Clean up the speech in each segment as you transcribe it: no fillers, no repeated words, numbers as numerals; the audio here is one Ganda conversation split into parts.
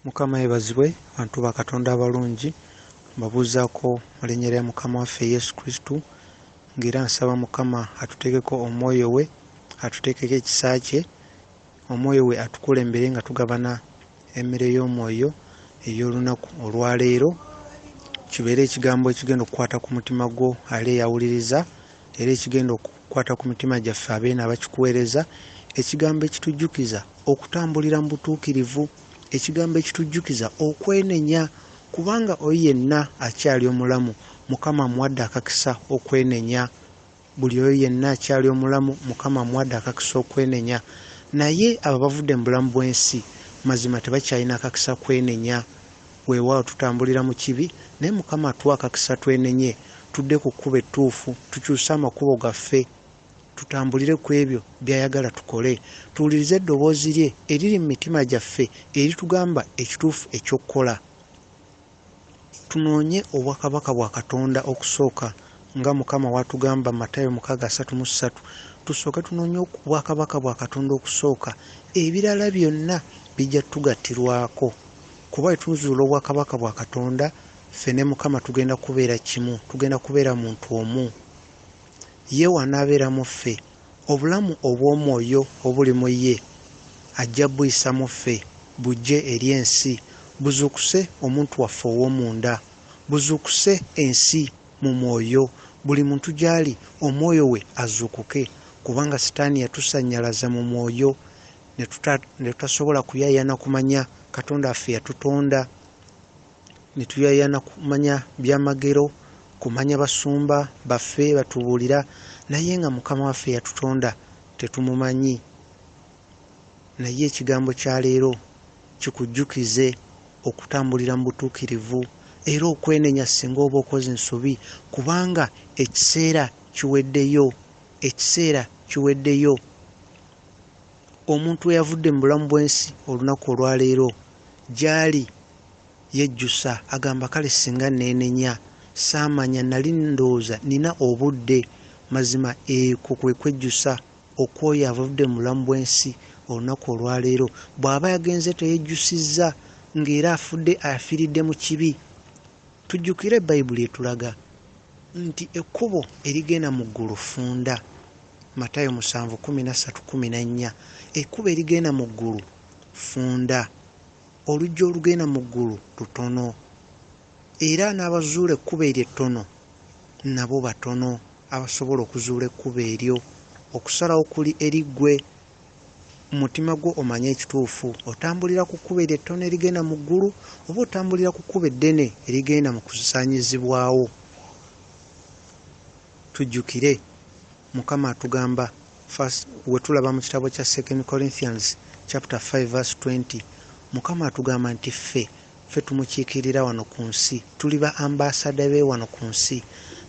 Mukama yeebazibwe, bantu ba Katonda abalungi, mbabuuzaako mu linnya lya Mukama waffe Yesu Kristo, ng'era nsaba Mukama atuteekeko omwoyo we, atuteekeko ekisa kye, omwoyo we atukulembere nga tugabana emmere y'omwoyo ey'olunaku olwaleero. Kibeere ekigambo ekigenda okukwata ku mutima gwo ali eyawuliriza, era ekigenda okukwata ku mitima gyaffe abeeno abakikuweereza, ekigambo ekitujjukiza okutambulira mu butuukirivu, ekigambo ekitujjukiza okwenenya, kubanga oyo yenna akyali omulamu Mukama amuwadde akakisa okwenenya. Buli oyo yenna akyali omulamu Mukama amuwadde akakisa okwenenya, naye abo abavudde mu bulamu bw'ensi mazima tebakyalina akakisa kwenenya. Weewaawo tutambulira mu kibi, naye Mukama atuwa akakisa twenenye, tudde ku kkubo ettuufu, tukyuse amakubo gaffe, tutambulire ku ebyo by'ayagala tukole, tuwulirize eddoboozi lye eriri mu mitima gyaffe eritugamba ekituufu eky'okukola. Tunoonye obwakabaka bwa Katonda okusooka, nga Mukama w'atugamba mu Matayo 6:33, tusooke tunoonye obwakabaka bwa Katonda okusooka, ebirala byonna bijja tugattirwako. Kuba bwe tuzuula obwakabaka bwa Katonda, ffe ne Mukama tugenda kubeera kimu, tugenda kubeera muntu omu. Ye w'anaabeera mu ffe, obulamu obw'omwoyo obuli mu ye ajja buyisa mu ffe bujje eri ensi, buzuukuse omuntu waffe ow'omunda, buzuukuse ensi mu mwoyo, buli muntu gy'ali omwoyo we azuukuke, kubanga Sitaani yatusannyalaza mu mwoyo ne tutasobola kuyaayaana kumanya Katonda waffe yatutonda, ne tuyaayaana kumanya byamagero, kumanya basumba baffe batubuulira, naye nga Mukama waffe yatutonda tetumumanyi. Naye ekigambo kya leero kikujjukize okutambulira mu butuukirivu era okwenenya singa oba okoze ensobi, kubanga ekiseera kiweddeyo, ekiseera kiweddeyo. Omuntu eyavudde mu bulamu bw'ensi olunaku olwaleero gy'ali yejjusa, agamba kale singa neenenya, saamanya, nali ndowooza nina obudde. Mazima ekwo kwe kwejjusa okw'oyo avudde mu bulamu bw'ensi olunaku olwaleero. Bw'aba yagenze teyejjusizza ng'era afudde afiiridde mu kibi. Tujjukire Bayibuli etulaga nti ekkubo erigenda mu ggulu ffunda. Matayo 7:13-14. Ekkubo erigenda mu ggulu ffunda, oluggi olugenda mu ggulu lutono, era n'abazuula ekkubo eryo ettono nabo batono abasobola okuzuula ekkubo eryo. Okusalawo kuli eri ggwe, mu mutima gwo omanye ekituufu, otambulira ku kkubo eryo ettono erigenda mu ggulu oba otambulira ku kkubo eddene erigenda mu kusaanyizibwawo. Tujjukire Mukama atugamba we tulaba mu kitabo kya 2 Corinthians chapter 5 verse 20, Mukama atugamba nti ffe tumukiikirira wano ku nsi, tuli ba ambasada be wano ku nsi.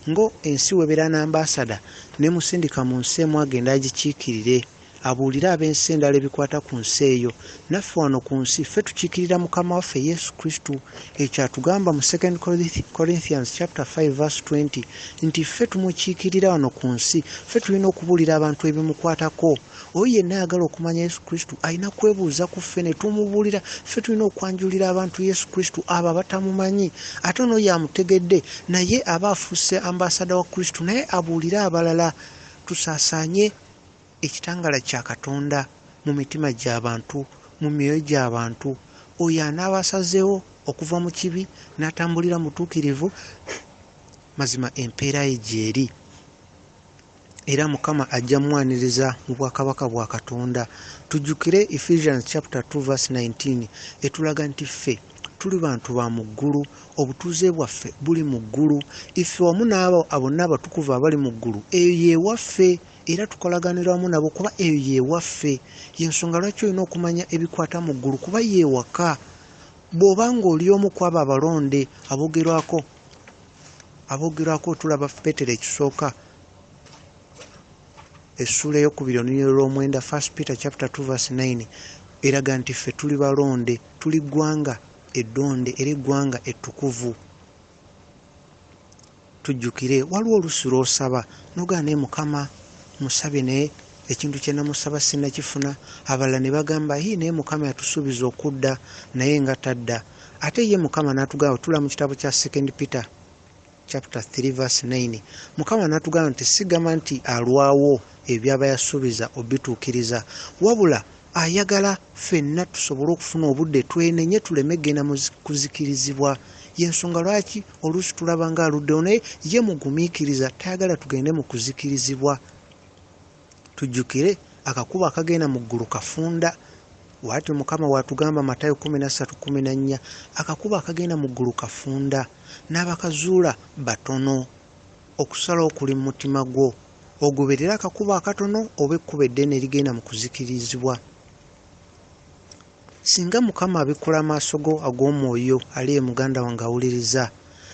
Ngo ensi webeera n'ambasada nemusindika mu nsi emu agenda agikiikirire, abuulire ab'ensi endala ebikwata ku nsi eyo. Naffe wano ku nsi ffe tukiikirira Mukama waffe Yesu Kristo. Ekyo atugamba mu 2 Corinthians chapter 5 verse 20 nti ffe tumukiikirira wano ku nsi, ffe tulina okubuulira abantu ebimukwatako. Oyo yenna ayagala okumanya Yesu Kristo alina kwebuuza ku ffe ne tumubuulira. Ffe tulina okwanjulira abantu Yesu Kristo abo abatamumanyi, ate n'oyo amutegedde naye aba afuuse ambasada wa Kristo, naye abuulire abalala. Tusaasaanye ekitangala kya Katonda mu mitima gy'abantu, mu myoyo gy'abantu. Oyo anaaba asazeewo okuva mu kibi n'atambulira mu butuukirivu, mazima empeera ye gy'eri, era Mukama ajja mwaniriza mu bwakabaka bwa Katonda. Tujjukire Ephesians chapter 2 verse 19 etulaga nti ffe tuli bantu ba mu ggulu, obutuuze bwaffe buli mu ggulu. Iffe wamu n'abo bonna abatukuvu abali mu ggulu, eyo y'ewaffe, era tukolaganira wamu nabo kuba eyo y'ewaffe. Y'ensonga lwaki olina okumanya ebikwata mu ggulu, kuba y'ewaka. Bw'oba ng'oli omu ku abo abalonde aboogerwako tulaba Peetero ekisooka essuula ey'okubiri olunyiriri olw'omwenda, 1 Peter chapter 2 verse 9, eraga nti ffe tuli balonde, tuli ggwanga eddonde era eggwanga ettukuvu. Tujjukire waliwo oluusi lw'osaba n'ogamba naye Mukama musabye naye Ekintu kye namusaba sinnakifuna. Abalala ne bagamba, hii, naye Mukama yatusuubiza okudda naye nga tadda. Ate ye Mukama n'atugamba, tula mu kitabo kya 2 Peter chapter 3 verse 9, Mukama n'atugamba nti sigamba nti alwawo ebyaba yasuubiza obituukiriza, wabula ayagala ffenna tusobole okufuna obudde twenenye tuleme genda kuzikirizibwa. Y'ensonga lwaki oluusi tulaba nga aluddewo, naye ye mugumiikiriza, tayagala tugende mu kuzikirizibwa. Tujjukire akakubo akagenda mu ggulu kafunda. Bw'atyo Mukama bw'atugamba Matayo 13:14, akakubo akagenda mu ggulu kafunda, n'abakazuula batono. Okusalawo kuli mu mutima gwo, ogoberere akakubo akatono oba ekkubo eddene erigenda mu kuzikirizibwa. Singa Mukama abikkula amaaso go ag'omwoyo, ali muganda wange awuliriza,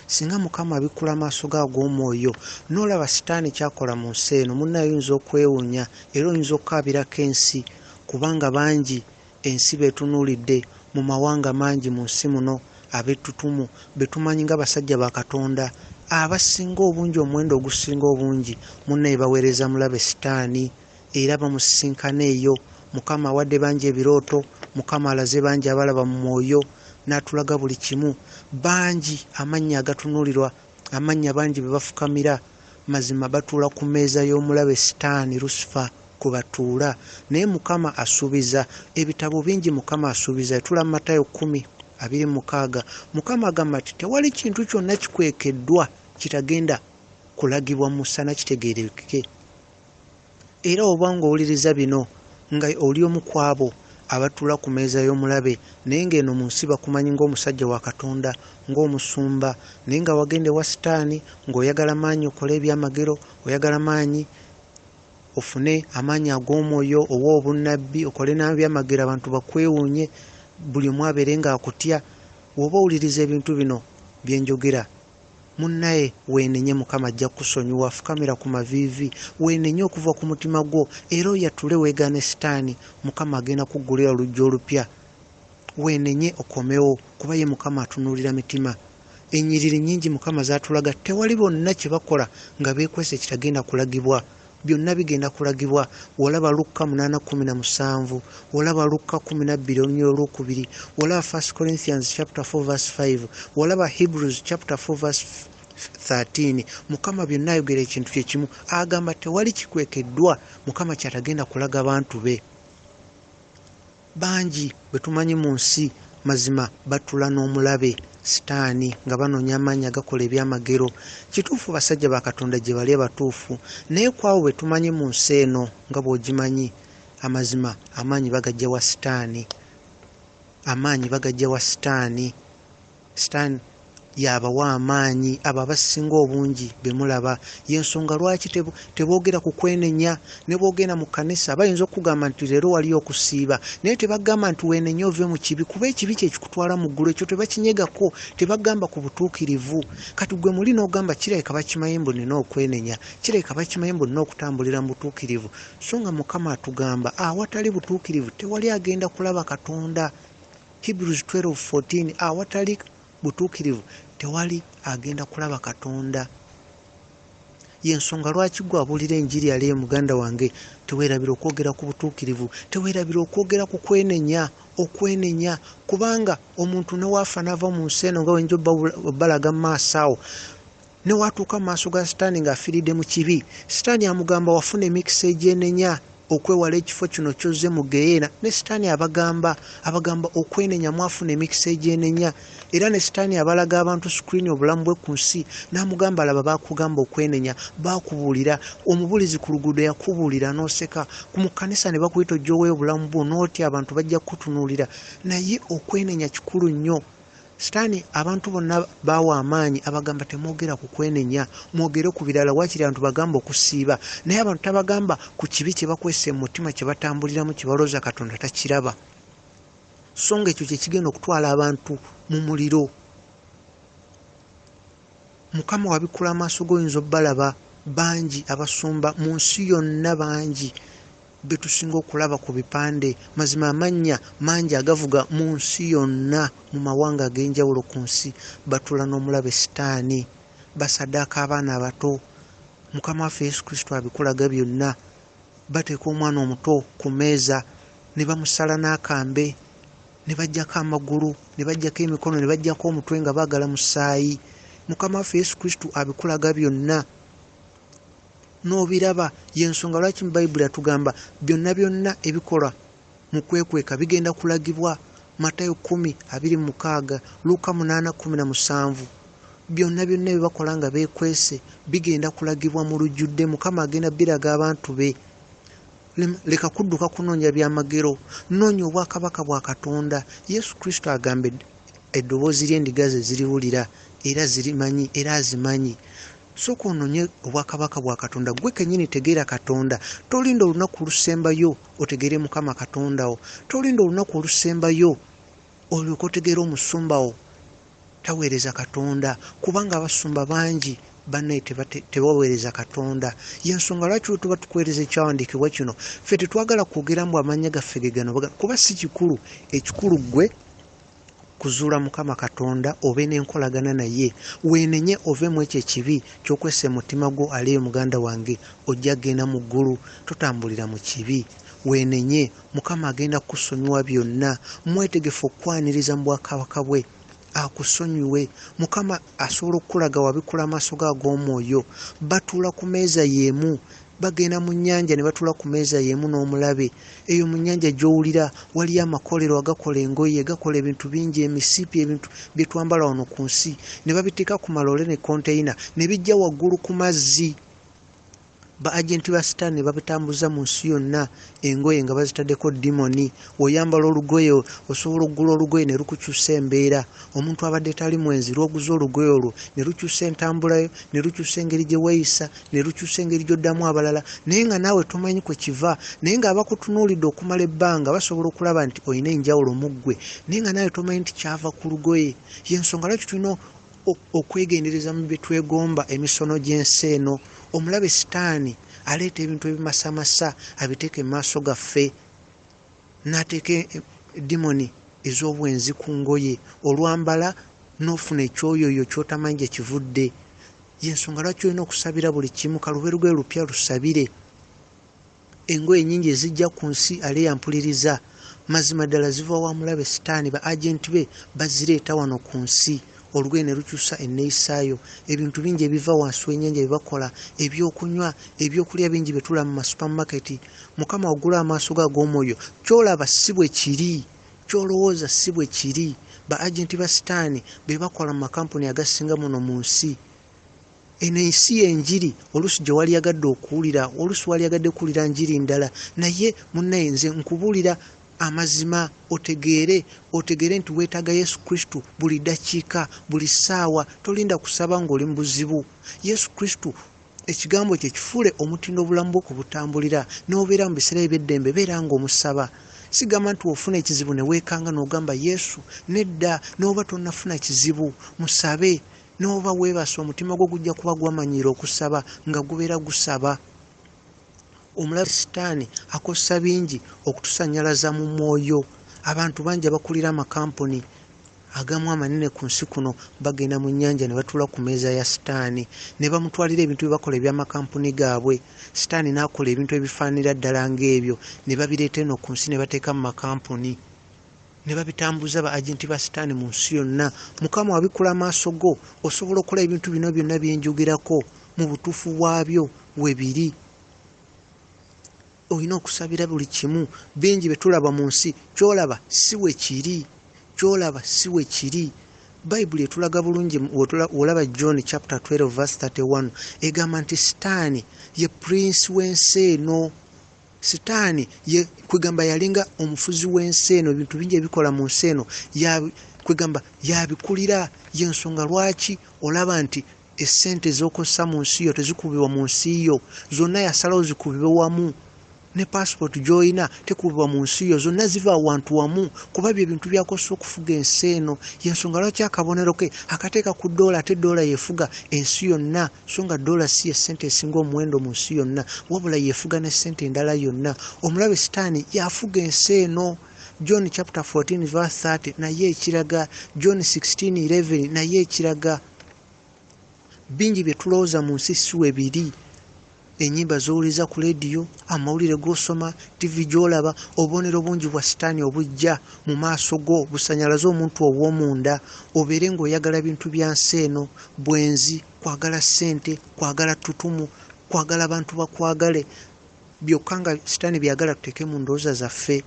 singa Mukama abikkula amaaso go ag'omwoyo n'olaba Sitaani ky'akola mu nsi eno, munnaye oyinza okwewuunya era oyinza okukaabirako ensi, kubanga bangi ensi beetunuulidde mu mawanga mangi mu nsi muno ab'ettutumu be tumanyi nga basajja ba Katonda, abasinga obungi, omuwendo ogusinga obungi munnaye baweereza mulabe Sitaani era bamusisinkana eyo. Mukama awadde bangi ebirooto, Mukama alaze bangi abalaba mu mwoyo n'atulaga buli kimu. Bangi amannya agatunuulirwa, amannya bangi be bafukamira, mazima batuula ku mmeeza y'omulabe Sitaani Lusifa kwe batuula. Naye Mukama asuubiza ebitabo bingi, Mukama asuubiza. Etula mu Matayo 10:26, Mukama agamba nti tewali kintu kyonna kikwekeddwa kitagenda kulagibwa musana kitegeerekeke. Era oba ng'owuliriza bino nga oli omu ku abo abatuula ku mmeeza y'omulabe, naye ng'eno mu nsi bakumanyi ng'omusajja wa Katonda, ng'omusumba, naye nga wagenda ewa Sitaani ng'oyagala maanyi okole ebyamagero, oyagala maanyi ofune amaanyi ag'omwoyo owa obunnabbi, okole n'ebyamagero abantu bakwewuunye, buli omu abeere ng'akutya. Bw'oba owuliriza ebintu bino bye njogera, munnaye weenenye, Mukama ajja kukusonyiwa. Fukamira ku maviivi, weenenye okuva ku mutima gwo, era oyatule weegaane Sitaani. Mukama agenda kuggulira oluggi olupya. Weenenye okomewo, kuba ye Mukama atunuulira mitima. Ennyiriri nnyingi Mukama z'atulaga, tewali bonna kye bakola nga beekwese kitagenda kulagibwa. Byonna bigenda kulagibwa. Olaba Lukka 8:17, olaba Lukka 12:2, olaba 1 Corinthians chapter 4 verse 5, olaba Hebrews chapter 4 verse 13. Mukama byonna ayogera ekintu kye kimu, agamba tewali kikwekeddwa Mukama ky'atagenda kulaga bantu be. Bangi bwe tumanyi mu nsi mazima batula n'omulabe Sitaani nga banoonya amaanyi agakola ebyamagero. Kituufu basajja ba Katonda gye bali abatuufu, naye ku abo bwe tumanyi mu nsi eno nga bw'ogimanyi, amazima amaanyi bagajja wa Sitaani. Amaanyi bagajja wa Sitaani. Sitaani y'abawa amaanyi abo abasinga obungi be mulaba. Y'ensonga lwaki teboogera ku kwenenya. Ne bw'ogenda mu kkanisa bayinza okukugamba nti leero waliyo okusiiba, naye tebagamba nti weenenye ove mu kibi, kuba ekibi kye kikutwala mu ggulu. Ekyo tebakinyegako, tebagamba ku butuukirivu. Kati gwe muli n'ogamba kirabika bakimanyi mbu nnina okwenenya, kirabika bakimanyi mbu nnina okutambulira mu butuukirivu. So nga Mukama atugamba awatali butuukirivu tewali agenda kulaba Katonda. Hebrews 12:14, awatali butuukirivu tewali agenda kulaba Katonda. Y'ensonga lwaki gwe abuulira enjiri ali muganda wange, teweerabira okwogera ku butuukirivu, teweerabira okwogera ku kwenenya, okwenenya, kubanga omuntu ne waafa n'ava mu nsi eno nga wenja obbalaga mu maaso awo, ne waatuuka mu maaso ga Sitaani ng'afiiridde mu kibi, Sitaani amugamba wafuna emikisa egyenenya okwewala ekifo kino ky'ozze mu geyeena. Ne Sitaani abagamba okwenenya mwafuna emikisa egyenenya. Era ne Sitaani abalaga abantu screen obulamu bwe ku nsi n'amugamba laba baakugamba okwenenya, baakubuulira, omubuulizi ku luguudo yakubuulira n'oseka, mu kkanisa ne bakuyita ojja oweeyo obulamu bwo n'otya, abantu bajja kukutunuulira. Naye okwenenya kikulu nnyo. Sitaani abantu bonna baawa amaanyi abagamba temwogera ku kwenenya, mwogere ku birala. Waakiri abantu bagamba okusiiba, naye abantu tabagamba ku kibi kye bakwese mu mutima, kye batambuliramu, kye balowooza Katonda takiraba. So nga ekyo kye kigenda okutwala abantu mu muliro. Mukama wabikkula amaaso go, oyinza obbalaba bangi abasumba mu nsi yonna, bangi be tusinga okulaba ku bipande. Mazima amannya mangi agavuga mu nsi yonna, mu mawanga ag'enjawulo ku nsi, batula n'omulabe Sitaani, basaddaaka abaana abato. Mukama waffe Yesu Kristo abikulaga byonna. Bateeka omwana omuto ku mmeeza ne bamusala n'akambe, ne baggyako amagulu, ne baggyako emikono, ne baggyako omutwe nga baagala musaayi. Mukama waffe Yesu Kristo abikulaga byonna n'obiraba. Y'ensonga lwaki mu Bayibuli atugamba byonna byonna ebikolwa mu kwekweka bigenda kulagibwa. Matayo 10:26, Luka 8:17. Byonna byonna bye bakola nga beekwese bigenda kulagibwa mu lujjudde. Mukama agenda biraga abantu be. Leka kudduka kunoonya byamagero, noonya obwakabaka bwa Katonda. Yesu Kristo agamba eddoboozi ly'endiga ze ziriwulira era zirimanyi era azimanyi. Sooka onoonye obwakabaka bwa Katonda, ggwe kennyini tegeera Katonda. Tolinda olunaku olusembayo otegeere Mukama Katonda wo. Tolinda olunaku olusembayo olyoke otegeere omusumba wo taweereza Katonda, kubanga abasumba bangi bannaye tebaweereza Katonda. Y'ensonga lwaki tuba tukuweereza ekyawandiikibwa kino. Ffe tetwagala kwogera mbu amannya gaffe ge gano, kuba si kikulu. Ekikulu ggwe kuzuula Mukama Katonda, obe n'enkolagana naye, weenenye ove mu ekyo ekibi ky'okwesa mutima gwo. Aliyo muganda wange, ojja kugenda mu ggulu, totambulira mu kibi. Weenenye, Mukama agenda kukusonyiwa byonna. Mwetegefu okukwaniriza mu bwakabaka bwe, akusonyiwe. Mukama asobola okukulaga wabikula amaaso go ag'omwoyo. Batuula ku mmeeza y'emu, bagenda mu nnyanja ne batuula ku mmeeza y'emu n'omulabe. Eyo mu nnyanja gy'owulira waliyo amakolero agakola engoye, gakola ebintu bingi, emisipi, ebintu bye twambala wano ku nsi, ne babiteeka ku maloole ne konteyina ne bijja waggulu ku mazzi. Ba agenti ba Sitaani ne babitambuza mu nsi yonna, engoye nga bazitaddeko dimoni. Oyambala olugoye, osobola okugula olugoye ne lukukyusa embeera. Omuntu abadde tali mwenzi, lw'oguza olugoye olwo ne lukyusa entambula yo, ne lukyusa engeri gye weeyisa, ne lukyusa engeri gy'oddamu abalala, naye nga naawe tomanyi kwe kiva. Naye ng'abakutunuulidde okumala ebbanga basobola okulaba nti olina enjawulo mu ggwe, naye nga naawe tomanyi nti kyava ku lugoye. Y'ensonga lwaki tulina okwegendereza mu bye twegomba, emisono gy'ensi eno. Omulabe Sitaani aleeta ebintu ebimasamasa abiteeka mu maaso gaffe, n'ateeka dimoni ez'obwenzi ku ngoye. Olwambala n'ofuna ekyoyoyo ky'otamanyi gye kivudde. Y'ensonga lwaki olina okusabira buli kimu. Kalube lugoye lupya lusabire. Engoye nnyingi ezijja ku nsi, ale yampuliriza, mazima ddala ziva wa mulabe Sitaani. Ba agenti be bazireeta wano ku nsi, olugoye ne lukyusa enneeyisaayo. Ebintu bingi ebiva wansi w'ennyanja bye bakola, ebyokunywa, ebyokulya bingi bye tulaba mu masupamaketi. Mukama waggula amaaso go ag'omwoyo, ky'olaba si bwe kiri, ky'olowooza si bwe kiri. Ba agenti ba Sitaani be bakola mu makampuni agasinga muno mu nsi. Eno ensi y'enjiri oluusi gye waliyagadde okuwulira, oluusi waliyagadde kuwulira njiri ndala, naye munnaye nze nkubuulira amazima, otegeere, otegeere nti weetaaga Yesu Kristo buli ddakiika, buli ssaawa. Tolinda kusaba ng'oli mu buzibu. Yesu Kristo ekigambo kye kifuule omutindo obulamu bwo kubutambulira, n'obeera mu biseera eby'eddembe, beera ng'omusaba. Sigamba nti ofuna ekizibu ne weekanga n'ogamba Yesu, nedda. N'oba tonnafuna kizibu, musabe. N'oba weebase, omutima gwo gujja kuba gwamanyiira okusaba, nga gubeera gusaba. Omulabe Sitaani akozesa bingi okutusannyalaza mu mwoyo. Abantu bangi abakulira amakampuni agamu amanene ku nsi kuno bagenda mu nnyanja ne batuula ku mmeeza ya Sitaani, ne bamutwalira ebintu bye bakola eby'amakampuni gaabwe. Sitaani n'akola ebintu ebifaananira ddala ng'ebyo, ne babireeta eno ku nsi ne bateeka mu makampuni, ne babitambuza ba agenti ba Sitaani mu nsi yonna. Mukama wabikula amaaso go, osobola okukola ebintu bino byonna bye njogerako mu butuufu bwabyo we biri. Olina okusabira buli kimu. Bingi bye tulaba mu nsi, ky'olaba si we kiri, ky'olaba si we kiri. Bayibuli etulaga bulungi, olaba John chapter 12 verse 31 egamba nti Sitaani ye prince w'ensi eno. Sitaani ye kwegamba yalinga omufuzi w'ensi eno, ebintu bingi ebikola mu nsi eno kwegamba yabikulira. Y'ensonga lwaki olaba nti essente z'okozesa mu nsi yo tezikubibwa mu nsi yo, zonna yasalawo zikubibwe wamu. Ne passport gy'olina tekubibwa mu nsi yo, zonna ziva awantu wamu, kuba bye bintu by'akozesa okufuga ensi eno. Y'ensonga lwaki akabonero ke akateeka ku ddoola, ate ddoola yeefuga ensi yonna, so nga ddoola si ye ssente esinga omuwendo mu nsi yonna, wabula yeefuga ne ssente endala yonna. Omulabe Sitaani y'afuga ensi eno. John chapter 14 verse 30 naye ekiraga, John 16:11 naye ekiraga. Bingi bye tulowooza mu nsi si we biri. Ennyimba z'owuliriza ku leediyo, amawulire g'osoma, ttivi gy'olaba, obubonero bungi bwa sitaani obujja mu maaso go busanyalaze omuntu ow'omunda, obeere ng'oyagala bintu bya nsi eno, bwenzi, kwagala ssente, kwagala ttutumu, kwagala bantu bakwagale, byokka nga sitaani by'ayagala tuteeke mu ndowooza zaffe.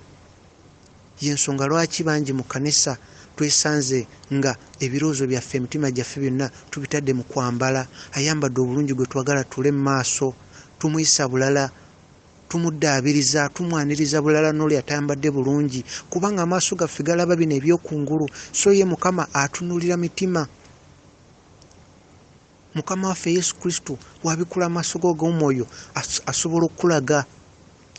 Y'ensonga lwaki bangi mu kkanisa twesanze nga ebirowoozo byaffe, emitima gyaffe byonna tubitadde mu kwambala. Ayambadde obulungi gwe twagala atuule mu maaso, tumuyisa bulala, tumuddaabiriza, tumwaniriza bulala n'oli atayambadde bulungi, kubanga amaaso gaffe galaba bino eby'okungulu, so ye Mukama atunuulira mitima. Mukama waffe Yesu Kristo bw'abikkula amaaso go ag'omwoyo asobola okukulaga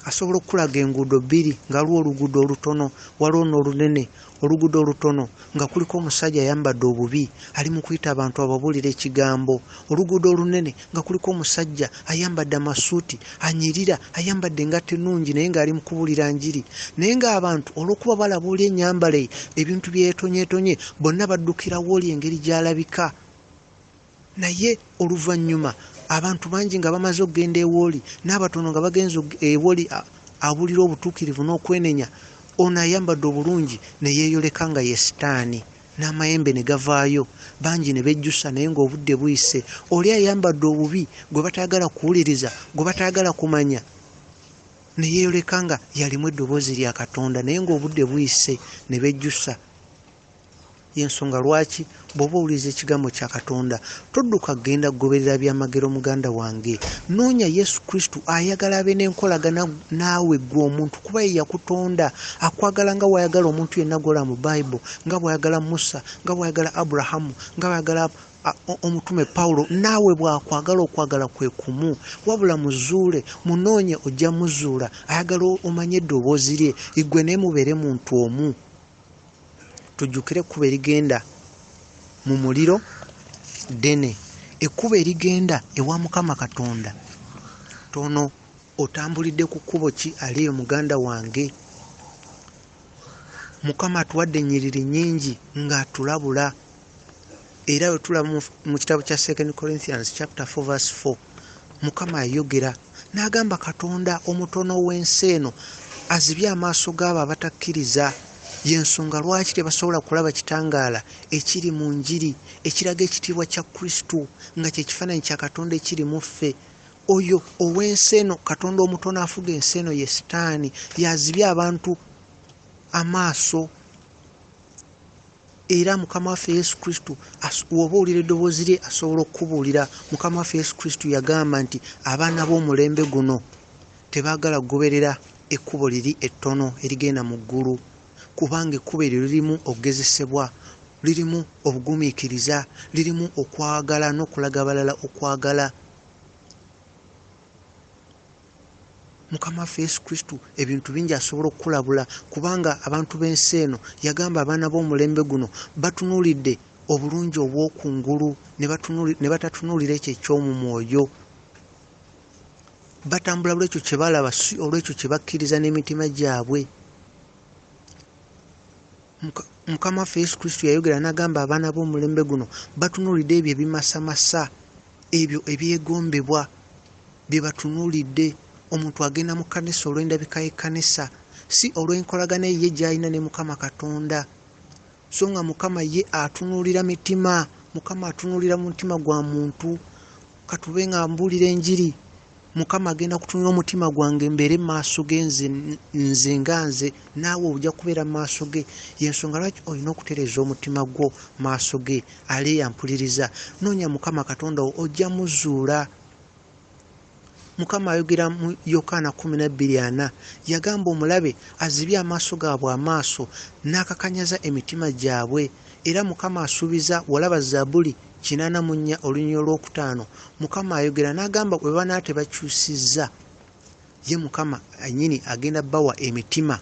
asobola okukulaga enguudo bbiri nga waliwo oluguudo olutono waliwo n'olunene. Oluguudo olutono nga kuliko omusajja ayambadde obubi ali mu kuyita abantu ababuulira ekigambo. Oluguudo olunene nga kuliko omusajja ayambadde amasuuti anyirira, ayambadde engatto ennungi naye ng'ali mu kubuulira njiri. Naye ng'abantu olw'okuba balaba oli ennyambala ye, ebintu bye yeetonyeetonye, bonna baddukira w'oli engeri gy'alabika. Naye oluvannyuma abantu bangi nga bamaze okugenda ew'oli, n'abatono nga bagenze ew'oli abuulira obutuukirivu n'okwenenya, ono ayambadde obulungi ne yeeyoleka nga ye Sitaani, n'amayembe ne gavaayo, bangi ne bejjusa naye ng'obudde buyise. Oli ayambadde obubi gwe batayagala kuwuliriza, gwe batayagala kumanya, ne yeeyoleka nga y'alimu eddoboozi lya Katonda naye ng'obudde buyise ne bejjusa. Y'ensonga lwaki bw'oba owuliriza ekigambo kya Katonda todduka kugenda kugoberera byamagero muganda wange. Noonya Yesu Kristo ayagala abe n'enkolagana naawe ggwe omuntu kuba ye yakutonda. Akwagala nga bw'ayagala omuntu yenna gw'olaba mu Bible, nga bw'ayagala Musa, nga bw'ayagala Aburahamu, nga bw'ayagala omutume Pawulo, naawe bw'akwagala okwagala kwe kumu. Wabula muzuule, munoonye ojja muzuula. Ayagala omanye eddoboozi lye, ggwe naye mubeere muntu omu. Tujjukire ekkubo erigenda mu muliro ddene, ekkubo erigenda ewa Mukama Katonda ttono. Otambulidde ku kkubo ki ali eyo muganda wange? Mukama atuwadde ennyiriri nnyingi ng'atulabula. Era bwe tulaba mu kitabo kya Second Corinthians chapter 4 verse 4, Mukama ayogera n'agamba Katonda omutono w'ensi eno azibye amaaso g'abo abatakkiriza. Y'ensonga lwaki tebasobola kulaba kitangaala ekiri mu njiri ekiraga ekitiibwa kya Kristo nga kye kifaananyi kya Katonda ekiri mu ffe. Oyo ow'ensi eno, Katonda omutono afuga ensi eno ye Sitaani, y'azibye abantu amaaso. Era Mukama waffe Yesu Kristo, bw'oba owulira eddoboozi lye asobola okukubuulira. Mukama waffe Yesu Kristo yagamba nti abaana b'omulembe guno tebaagala kugoberera ekkubo liri ettono erigenda mu ggulu, kubanga ekkubo eryo lirimu okugezesebwa, lirimu obugumiikiriza, lirimu okwagala n'okulaga abalala okwagala. Mukama waffe Yesu Kristo ebintu bingi asobola okukulabula, kubanga abantu b'ensi eno, yagamba abaana b'omulembe guno batunuulidde obulungi obw'okungulu ne batatunuulira ekyo eky'omu mwoyo. Batambula lw'ekyo kye balaba, si olw'ekyo kye bakkiriza n'emitima gyabwe. Mukama waffe Yesu Kristo yayogera n'agamba abaana b'omulembe guno batunuulidde ebyo ebimasamasa, ebyo ebyegombebwa bye batunuulidde. Omuntu agenda mu kkanisa olw'endabika y'ekkanisa, si olw'enkolagana ye gy'alina ne Mukama Katonda. So nga Mukama ye atunuulira mitima, Mukama atunuulira mutima gwa muntu. Katube nga mbuulira enjiri, Mukama agenda kutunula omutima gwange mbeere mu maaso ge nze, nze nga nze, naawe ojja kubeera mu maaso ge. Y'ensonga lwaki olina okutereeza omutima gwo mu maaso ge. Aleeya mpuliriza, noonya Mukama Katonda wo ojja muzuula. Mukama ayogera mu Yokaana 12:40, yagamba omulabe azibye amaaso gaabwe amaaso n'akakanyaza emitima gyabwe. Era Mukama asuubiza, bw'olaba Zabbuli 84 olunyiriri olwokutaano, Mukama ayogera n'agamba bwe banaba tebakyusizza, ye Mukama nnyini agenda bawa emitima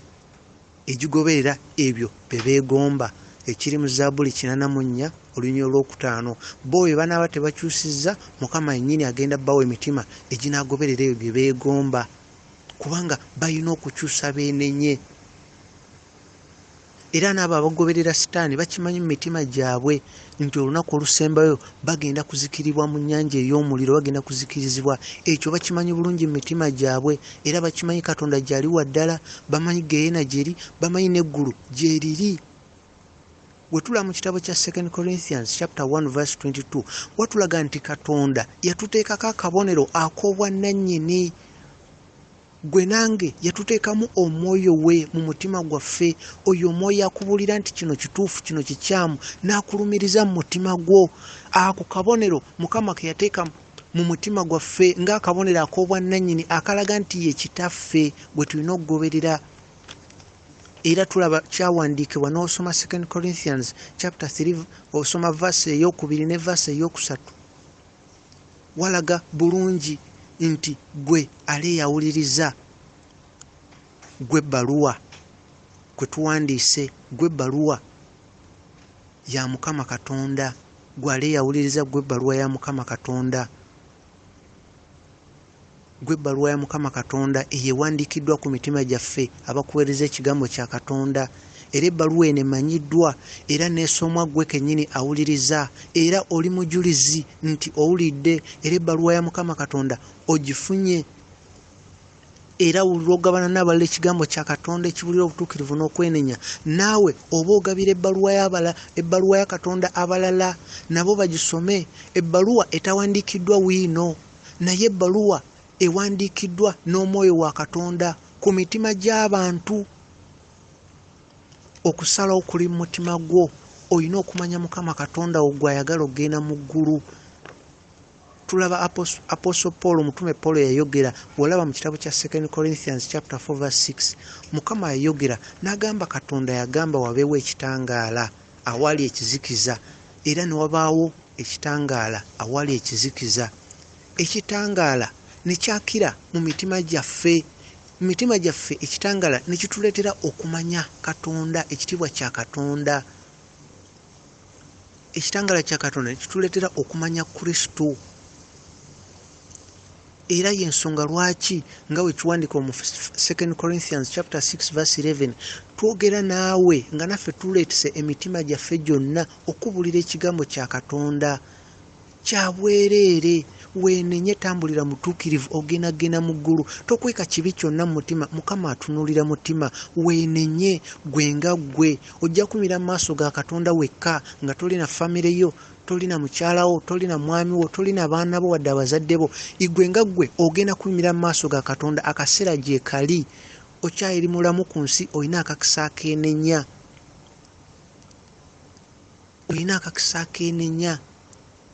egigoberera ebyo bye beegomba, ekiri mu Zabbuli 84 olunyiriri olwokutaano. Bo bwe banaaba tebakyusizza, Mukama yennyini agenda bawa emitima eginaagoberera ebyo bye beegomba, kubanga balina okukyusa beenenye. Era n'abo abagoberera Sitaani bakimanyi mu mitima gyabwe nti olunaku olusembayo bagenda kuzikiribwa mu nnyanja ey'omuliro, bagenda kuzikirizibwa. Ekyo bakimanyi bulungi mu mitima gyabwe, era bakimanyi Katonda gy'ali wa ddala, bamanyi ggeyeena gy'eri, bamanyi n'eggulu gyeriri. Bwe tulaba mu kitabo kya 2 Corinthians chapter 1 verse 22, watulaga nti Katonda yatuteekako akabonero ak'obwannannyini. Ggwe nange yatuteekamu Omwoyo We mu mutima gwaffe, oyo Omwoyo akubuulira nti kino kituufu, kino kikyamu, n'akulumiriza mu mutima gwo. Ako kabonero Mukama ke yateeka mu mutima gwaffe ng'akabonero ak'obwannannyini akalaga nti ye Kitaffe gwe tulina okugoberera. Era tulaba kyawandiikibwa n'osoma 2 Corinthians chapter 3, osoma verse ey'okubiri ne verse ey'okusatu. Walaga bulungi nti ggwe aleeyawuliriza, ggwe bbaluwa kwe tuwandiise, ggwe bbaluwa ya Mukama Katonda, ggwe aleeyawuliriza, ggwe bbaluwa ya Mukama Katonda, ggwe bbaluwa ya Mukama Katonda eyo ewandiikiddwa ku mitima gyaffe abakuweereza ekigambo kya Katonda. Era ebbaluwa eno emanyiddwa era n'esomwa ggwe kennyini awuliriza, era oli mujulizi nti owulidde, era ebbaluwa ya Mukama Katonda ogifunye. Era lw'ogabana n'abalala ekigambo kya Katonda ekibulira obutuukirivu n'okwenenya, naawe oba ogabira ebbaluwa y'abala, ebbaluwa ya Katonda abalala nabo bagisome. Ebbaluwa etawandiikiddwa wiino, naye ebbaluwa ewandiikiddwa n'Omwoyo wa Katonda ku mitima gy'abantu. Okusalawo kuli mu mutima gwo. Olina okumanya Mukama Katonda wo gw'ayagala okugenda mu ggulu. Tulaba Apostle Paul, omutume Paul yayogera, bw'olaba mu kitabo kya 2 Corinthians chapter 4 verse 6, Mukama yayogera n'agamba Katonda yagamba wabeewo ekitangaala awali ekizikiza, era ne wabaawo ekitangaala awali ekizikiza. Ekitangaala ne kyakira mu mitima gyaffe. Mu mitima gyaffe ekitangaala ne kituleetera okumanya Katonda, ekitiibwa kya Katonda. Ekitangaala kya Katonda ne kituleetera okumanya Kristo. Era y'ensonga lwaki nga bwe kiwandiikibwa mu 2 Corinthians chapter 6 verse 11, twogera naawe nga naffe tuleetese emitima gyaffe gyonna okubuulira ekigambo kya Katonda. Kya bwereere, weenenye, tambulira mutuukirivu, ogenda genda mu ggulu. Tokweka kibi kyonna mu mutima, Mukama atunuulira mutima. Weenenye ggwe nga ggwe. Ojja kuyimirira mu maaso ga Katonda wekka nga toli na famire yo, toli na mukyala wo, toli na mwami wo, toli na baana bo wadde abazadde bo. Ggwe nga ggwe ogenda kuyimirira mu maaso ga Katonda akaseera gye kali. Okyali mulamu ku nsi, olina akakisa akeenenya. Olina akakisa akeenenya.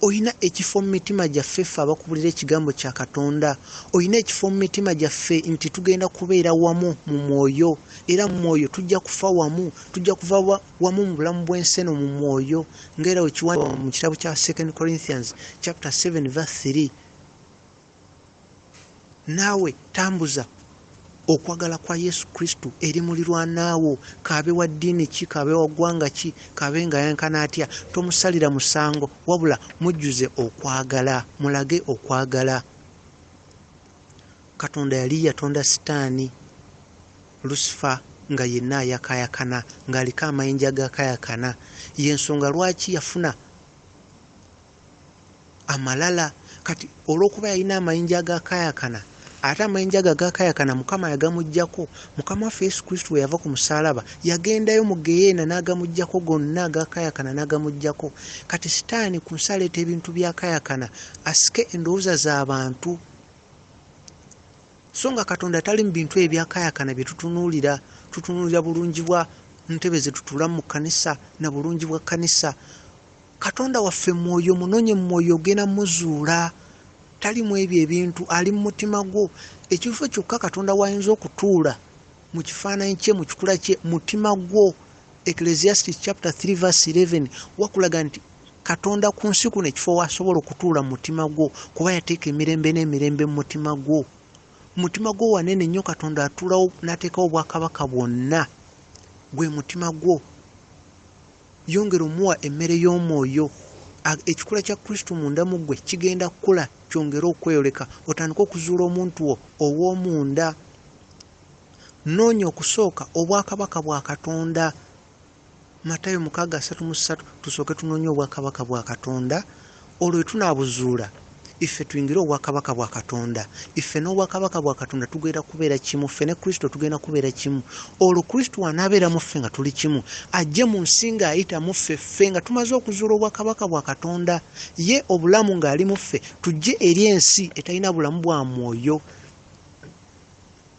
Olina ekifo mu mitima gyaffe ffe abakubulira ekigambo kya Katonda. Olina ekifo mu mitima gyaffe nti tugenda kubeera wamu mu mwoyo, era mu mwoyo tujja kufa wamu, tujja kuva wamu mu bulamu bw'ensi eno mu mwoyo, ng'era bwe kiwandiikibwa mu kitabo kya 2 Corinthians chapter 7 verse 3. Naawe tambuza okwagala kwa Yesu Kristo eri mulirwanaawo, k'abe wa ddiini ki, k'abe wa ggwanga ki, k'abe nga yankana atya, tomusalira musango, wabula mujjuze okwagala, mulage okwagala. Katonda yali yatonda Sitaani, Lusifa, nga yenna ayakaayakana, ng'aliko amayinja agakaayakana. Y'ensonga lwaki yafuna amalala. Kati olw'okuba yalina amayinja agakaayakana, ate amayinja ago agakaayakana Mukama yagamuggyako. Mukama waffe Yesu Kristo bwe yava ku musaalaba, yagendayo mu ggeyeena n'agamuggyako gonna agakaayakana n'agamuggyako. Kati Sitaani ku nsi aleeta ebintu byakaayakana, asike endowooza z'abantu. So nga Katonda tali mu bintu ebyakaayakana bye tutunuulira. Tutunuulira bulungi bwa ntebe ze tutuulamu mu kkanisa na bulungi bwa kkanisa. Katonda waffe mwoyo, munonye mu mwoyo ogenda muzuula. Tali mu ebyo ebintu, ali mu mutima gwo. Ekifo kyokka Katonda w'ayinza okutuula mu kifaananyi kye, mu kikula kye, mutima gwo. Ecclesiastes chapter 3 verse 11 wakulaga nti Katonda ku nsi kuno ekifo w'asobola okutuula mu mutima gwo, kuba yateeka emirembe n'emirembe mu mutima gwo. Mu mutima gwo wanene nnyo Katonda atuulawo n'ateekawo obwakabaka bwonna. Gwe mutima gwo. Yongera omuwa emmere y'omwoyo. Ekikula kya Kristo munda mu ggwe kigenda kukula, kyongere okweyoleka, otandike okuzuula omuntu wo ow'omunda. Noonya okusooka obwakabaka bwa Katonda. Matayo 6:33, tusooke tunoonye obwakabaka bwa Katonda, olwo we tunaabuzuula iffe tuyingire obwakabaka bwa Katonda. Iffe n'obwakabaka bwa Katonda tugenda kubeera kimu, ffe ne Kristo tugenda kubeera kimu. Olwo Kristo anaabeera mu ffe nga tuli kimu, ajje mu nsi ng'ayita mu ffe, ffe nga tumaze okuzuula obwakabaka bwa Katonda, ye obulamu ng'ali mu ffe, tujje eri ensi etalina bulamu bwa mwoyo.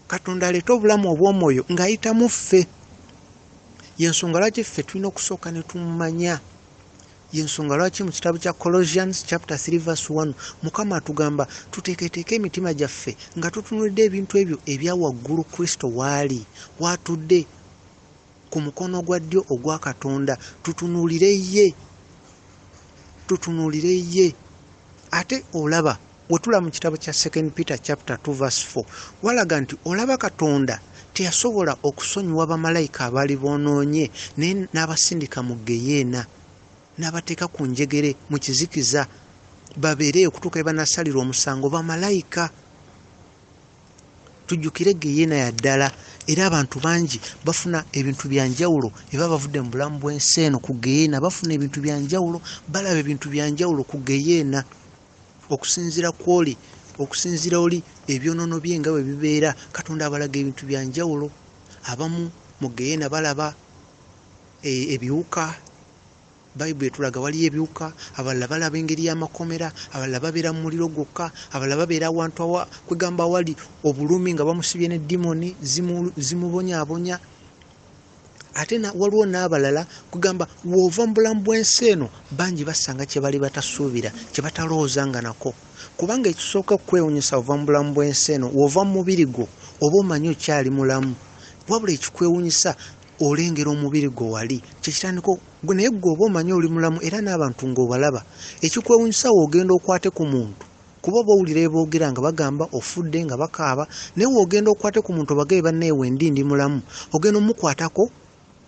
Katonda aleete obulamu obw'omwoyo ng'ayita mu ffe. Y'ensonga lwaki ffe tulina okusooka ne tumumanya. Y'ensonga lwaki mu kitabo kya Colossians chapter 3 verse 1 Mukama atugamba tuteeketeeke emitima gyaffe nga tutunuulidde ebintu ebyo ebya waggulu Kristo waali, waatudde ku mukono gwa ddyo ogwa Katonda, tutunuulire ye, tutunuulire ye. Ate olaba wetula mu kitabo kya 2 Peter chapter 2 verse 4 walaga nti olaba Katonda teyasobola okusonyiwa bamalayika abaali boonoonye, naye n'abasindika mu ggeyeena, n'abateeka ku njegere mu kizikiza babeereyo okutuuka we banaasalirwa omusango bamalayika. Tujjukire ggeyeena ya ddala, era abantu bangi bafuna ebintu bya njawulo eba bavudde mu bulamu bw'ensi eno ku ggeyeena, bafuna ebintu bya njawulo, balaba ebintu bya njawulo ku ggeyeena. Okusinziira kw'oli, okusinziira oli ebyonoono bye nga bwe bibeera, Katonda abalaga ebintu bya njawulo. Abamu mu ggeyeena balaba ebiwuka, Bayibuli etulaga waliyo ebiwuka, abalala balaba engeri y'amakomera, abalala babeera mu muliro gwokka, abalala babeera awantu kwegamba awali obulumi nga bamusibye ne dimoni zimubonyaabonya. Ate waliwo n'abalala kugamba w'ova mu bulamu bw'ensi eno bangi basanga kye bali batasuubira, kye batalowoozanga nako. Kubanga ekisooka okwewuunyisa ova mu bulamu bw'ensi eno, w'ova mu mubiri gwo oba omanyi okyali mulamu, wabula ekikwewuunyisa olengera omubiri gwo wali, kye kitandika naye ggwe oba omanyi oli mulamu era n'abantu ng'obalaba. Ekikwewuunyisa w'ogenda okwate ku muntu, kuba oba owulira eboogera nga bagamba ofudde nga bakaaba, naye w'ogenda okwate ku muntu obagabe bannaye wendi ndi mulamu, ogenda omukwatako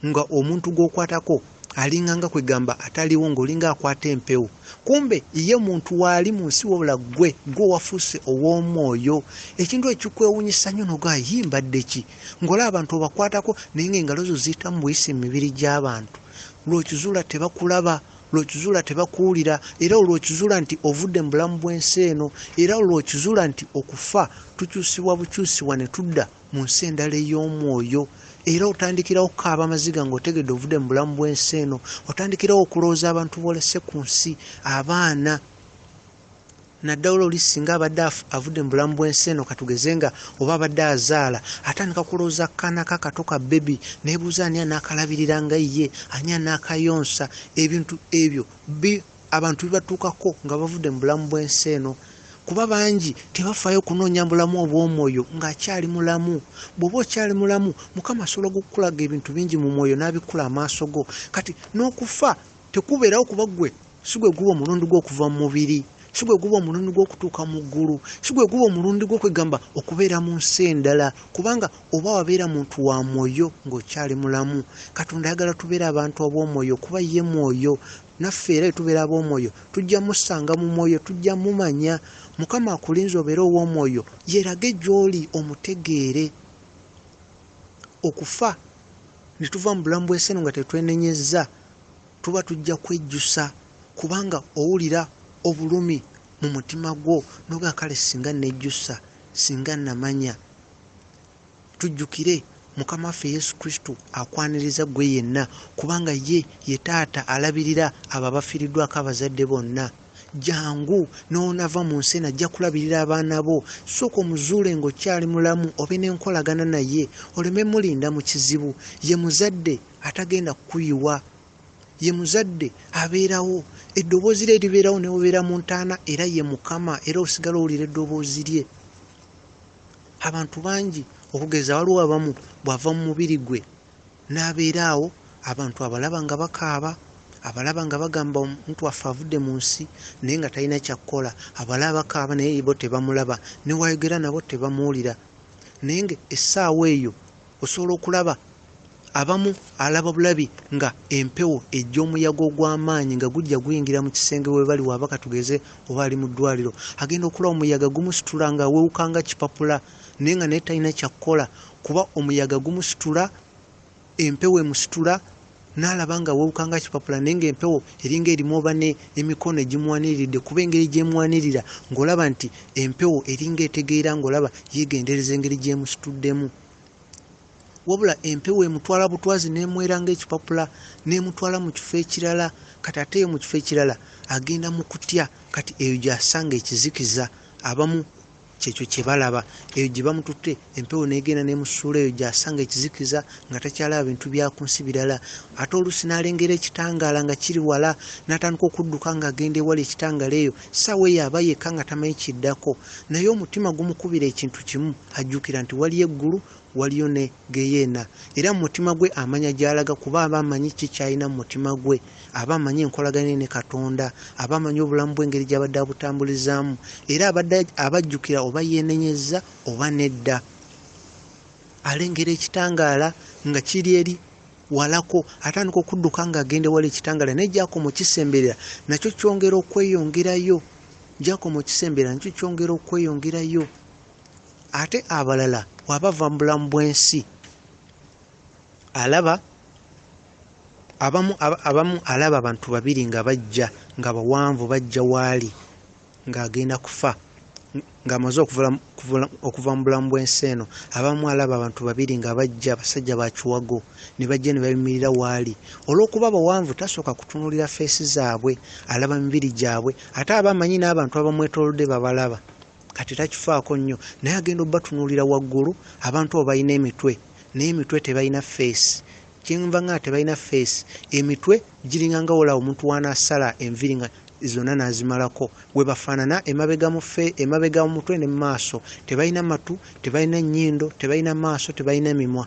nga omuntu gw'okwatako alinganga kwegamba ataliwo ng'olinga akwata empewo. Kumbe ye muntu waali mu nsi wabula ggwe wafuuse ow'omwoyo. Ekintu ekikwewuunyisa nnyo n'ogamba ye mbadde ki? Ng'olaba abantu obakwatako naye ng'engalo zo ziyitamu buyisi mu mibiri gy'abantu. Lw'okizuula tebakulaba, lw'okizuula tebakuwulira, era olw'okizuula nti ovudde mu bulamu bw'ensi eno, era olw'okizuula nti okufa tukyusibwa bukyusibwa ne tudda mu nsi endala ey'omwoyo. Era otandikirawo okukaaba amaziga ng'otegedde ovudde mu bulamu bw'ensi eno, otandikirawo okulowooza abantu b'olese ku nsi, abaana. Naddala oli singa abadde avudde mu bulamu bw'ensi eno, katugeze nga oba abadde azaala, atandika kulowooza kaana ke akato ka bebi, neebuuza ani anaakalabirira nga ye, ani anaakayonsa. Ebintu ebyo abantu bibatuukako nga bavudde mu bulamu bw'ensi eno. Kuba bangi tebafaayo kunoonya bulamu obw'omwoyo ng'akyali mulamu. Bw'oba okyali mulamu, Mukama asobola okukulaga ebintu bingi mu mwoyo n'abikkula amaaso go. Kati n'okufa tekubeerawo kuba ggwe si gwe guba omulundi gw'okuva mu mubiri, si gwe guba omulundi gw'okutuuka mu ggulu, si gwe guba omulundi gw'okwegamba okubeera mu nsi endala, kubanga oba wabeera muntu wa mwoyo ng'okyali mulamu. Katonda ayagala tubeere abantu ab'omwoyo kuba ye mwoyo. Naffe era tubeera ab'omwoyo, tujja musanga mu mwoyo, tujja mumanya. Mukama akulinze obeere ow'omwoyo, yeerage gy'oli omutegeere. Okufa ne tuva mu bulamu bw'ensi eno nga tetwenenyezza, tuba tujja kwejjusa, kubanga owulira obulumi mu mutima gwo n'ogamba kale singa nejjusa, singa namanya. Tujjukire Mukama waffe Yesu Kristo akwaniriza ggwe yenna, kubanga ye ye taata alabirira abo abafiiriddwako abazadde bonna. Jangu n'onaava mu nsi eno ajja kulabirira abaana bo. Sooka omuzuule ng'okyali mulamu, obe n'enkolagana naye, oleme mulinda mu kizibu. Ye muzadde atagenda kukuyiwa, ye muzadde abeerawo, eddoboozi lye libeerawo ne bw'obeera mu ntaana, era ye Mukama, era osigala owulira eddoboozi lye. Abantu bangi okugeza waliwo abamu bw'ava mu mubiri gwe n'abeera awo, abantu abalaba nga bakaaba, abalaba nga bagamba omuntu waffe avudde mu nsi naye nga talina kyakukola, abalaba bakaaba naye bo tebamulaba, ne wayogera nabo tebamuwulira. Naye nga essaawa eyo osobola okulaba abamu alaba bulabi nga empewo ejja omuyaga ogw'amaanyi nga gujja guyingira mu kisenge we bali, waba katugeze oba ali mu ddwaliro, agenda okulaba omuyaga gumusitula nga awewuka nga kipapula, naye nga naye talina kyakukola kuba omuyaga gumusitula, empewo emusitula, N'alaba nga awewuka nga kipapula, naye ng'empewo eringa erimu oba n'emikono egimuwaniridde, kuba engeri gy'emuwanirira ng'olaba nti empewo eringa etegeera, ng'olaba yeegendereza engeri gy'emusituddemu. Wabula empewo emutwala butwazi n'emwera ng'ekipapula, n'emutwala mu kifo ekirala. Kati ate eyo mu kifo ekirala agenda mu kutya. Kati eyo gy'asanga ekizikiza. Abamu kyekyo kye balaba, eyo gye bamututte empewo n'egenda n'emusuula eyo gy'asanga ekizikiza, nga takyalaba bintu bya ku nsi birala. Ate oluusi n'alengera ekitangaala nga kiri wala, n'atandika okudduka ng'agenda ewali ekitangaala eyo. Ssaawa eyo aba yekka nga tamanyi kiddako, naye omutima gumukubira ekintu kimu, ajjukira nti waliyo eggulu, waliyo ne geyeena. Era mu mutima gwe amanya gy'alaga, kuba aba amanyi ki ky'alina mu mutima gwe, aba amanyi enkolagana ye ne Katonda, aba amanyi obulamu bwe engeri gy'abadde abutambulizaamu, era abadde abajjukira oba yeenenyezza oba nedda. Alengera ekitangaala nga kiri eri walako, atandika okudduka ng'agenda ewali ekitangaala, naye gy'akoma okisemberera nakyo kyongera okweyongerayo, gy'akoma okisemberera nakyo kyongera okweyongerayo. Ate abalala bw'aba ava mu bulamu bw'ensi, alaba abamu alaba abantu babiri nga bajja, nga bawanvu, bajja waali ng'agenda kufa, ng'amaze okuva mu bulamu bw'ensi eno. Abamu alaba abantu babiri nga bajja, abasajja ba kiwago, ne bajja ne bayimirira waali. Olw'okuba bawanvu tasooka kutunuulira feesi zaabwe, alaba mibiri gyabwe, ate aba amanyi n'abantu abamwetoolodde babalaba. Kati takifaako nnyo, naye agenda obbatunuulira waggulu. Abantu abo balina emitwe, naye emitwe tebalina feesi. Kyenva nga tebalina feesi, emitwe giringa nga wolaba omuntu w'anaasala enviiri nga zonna n'azimalako, bwe bafaanana emabega mu ffe, emabega mu mutwe ne mu maaso. Tebalina matu, tebalina nnyindo, tebalina maaso, tebalina mimwa.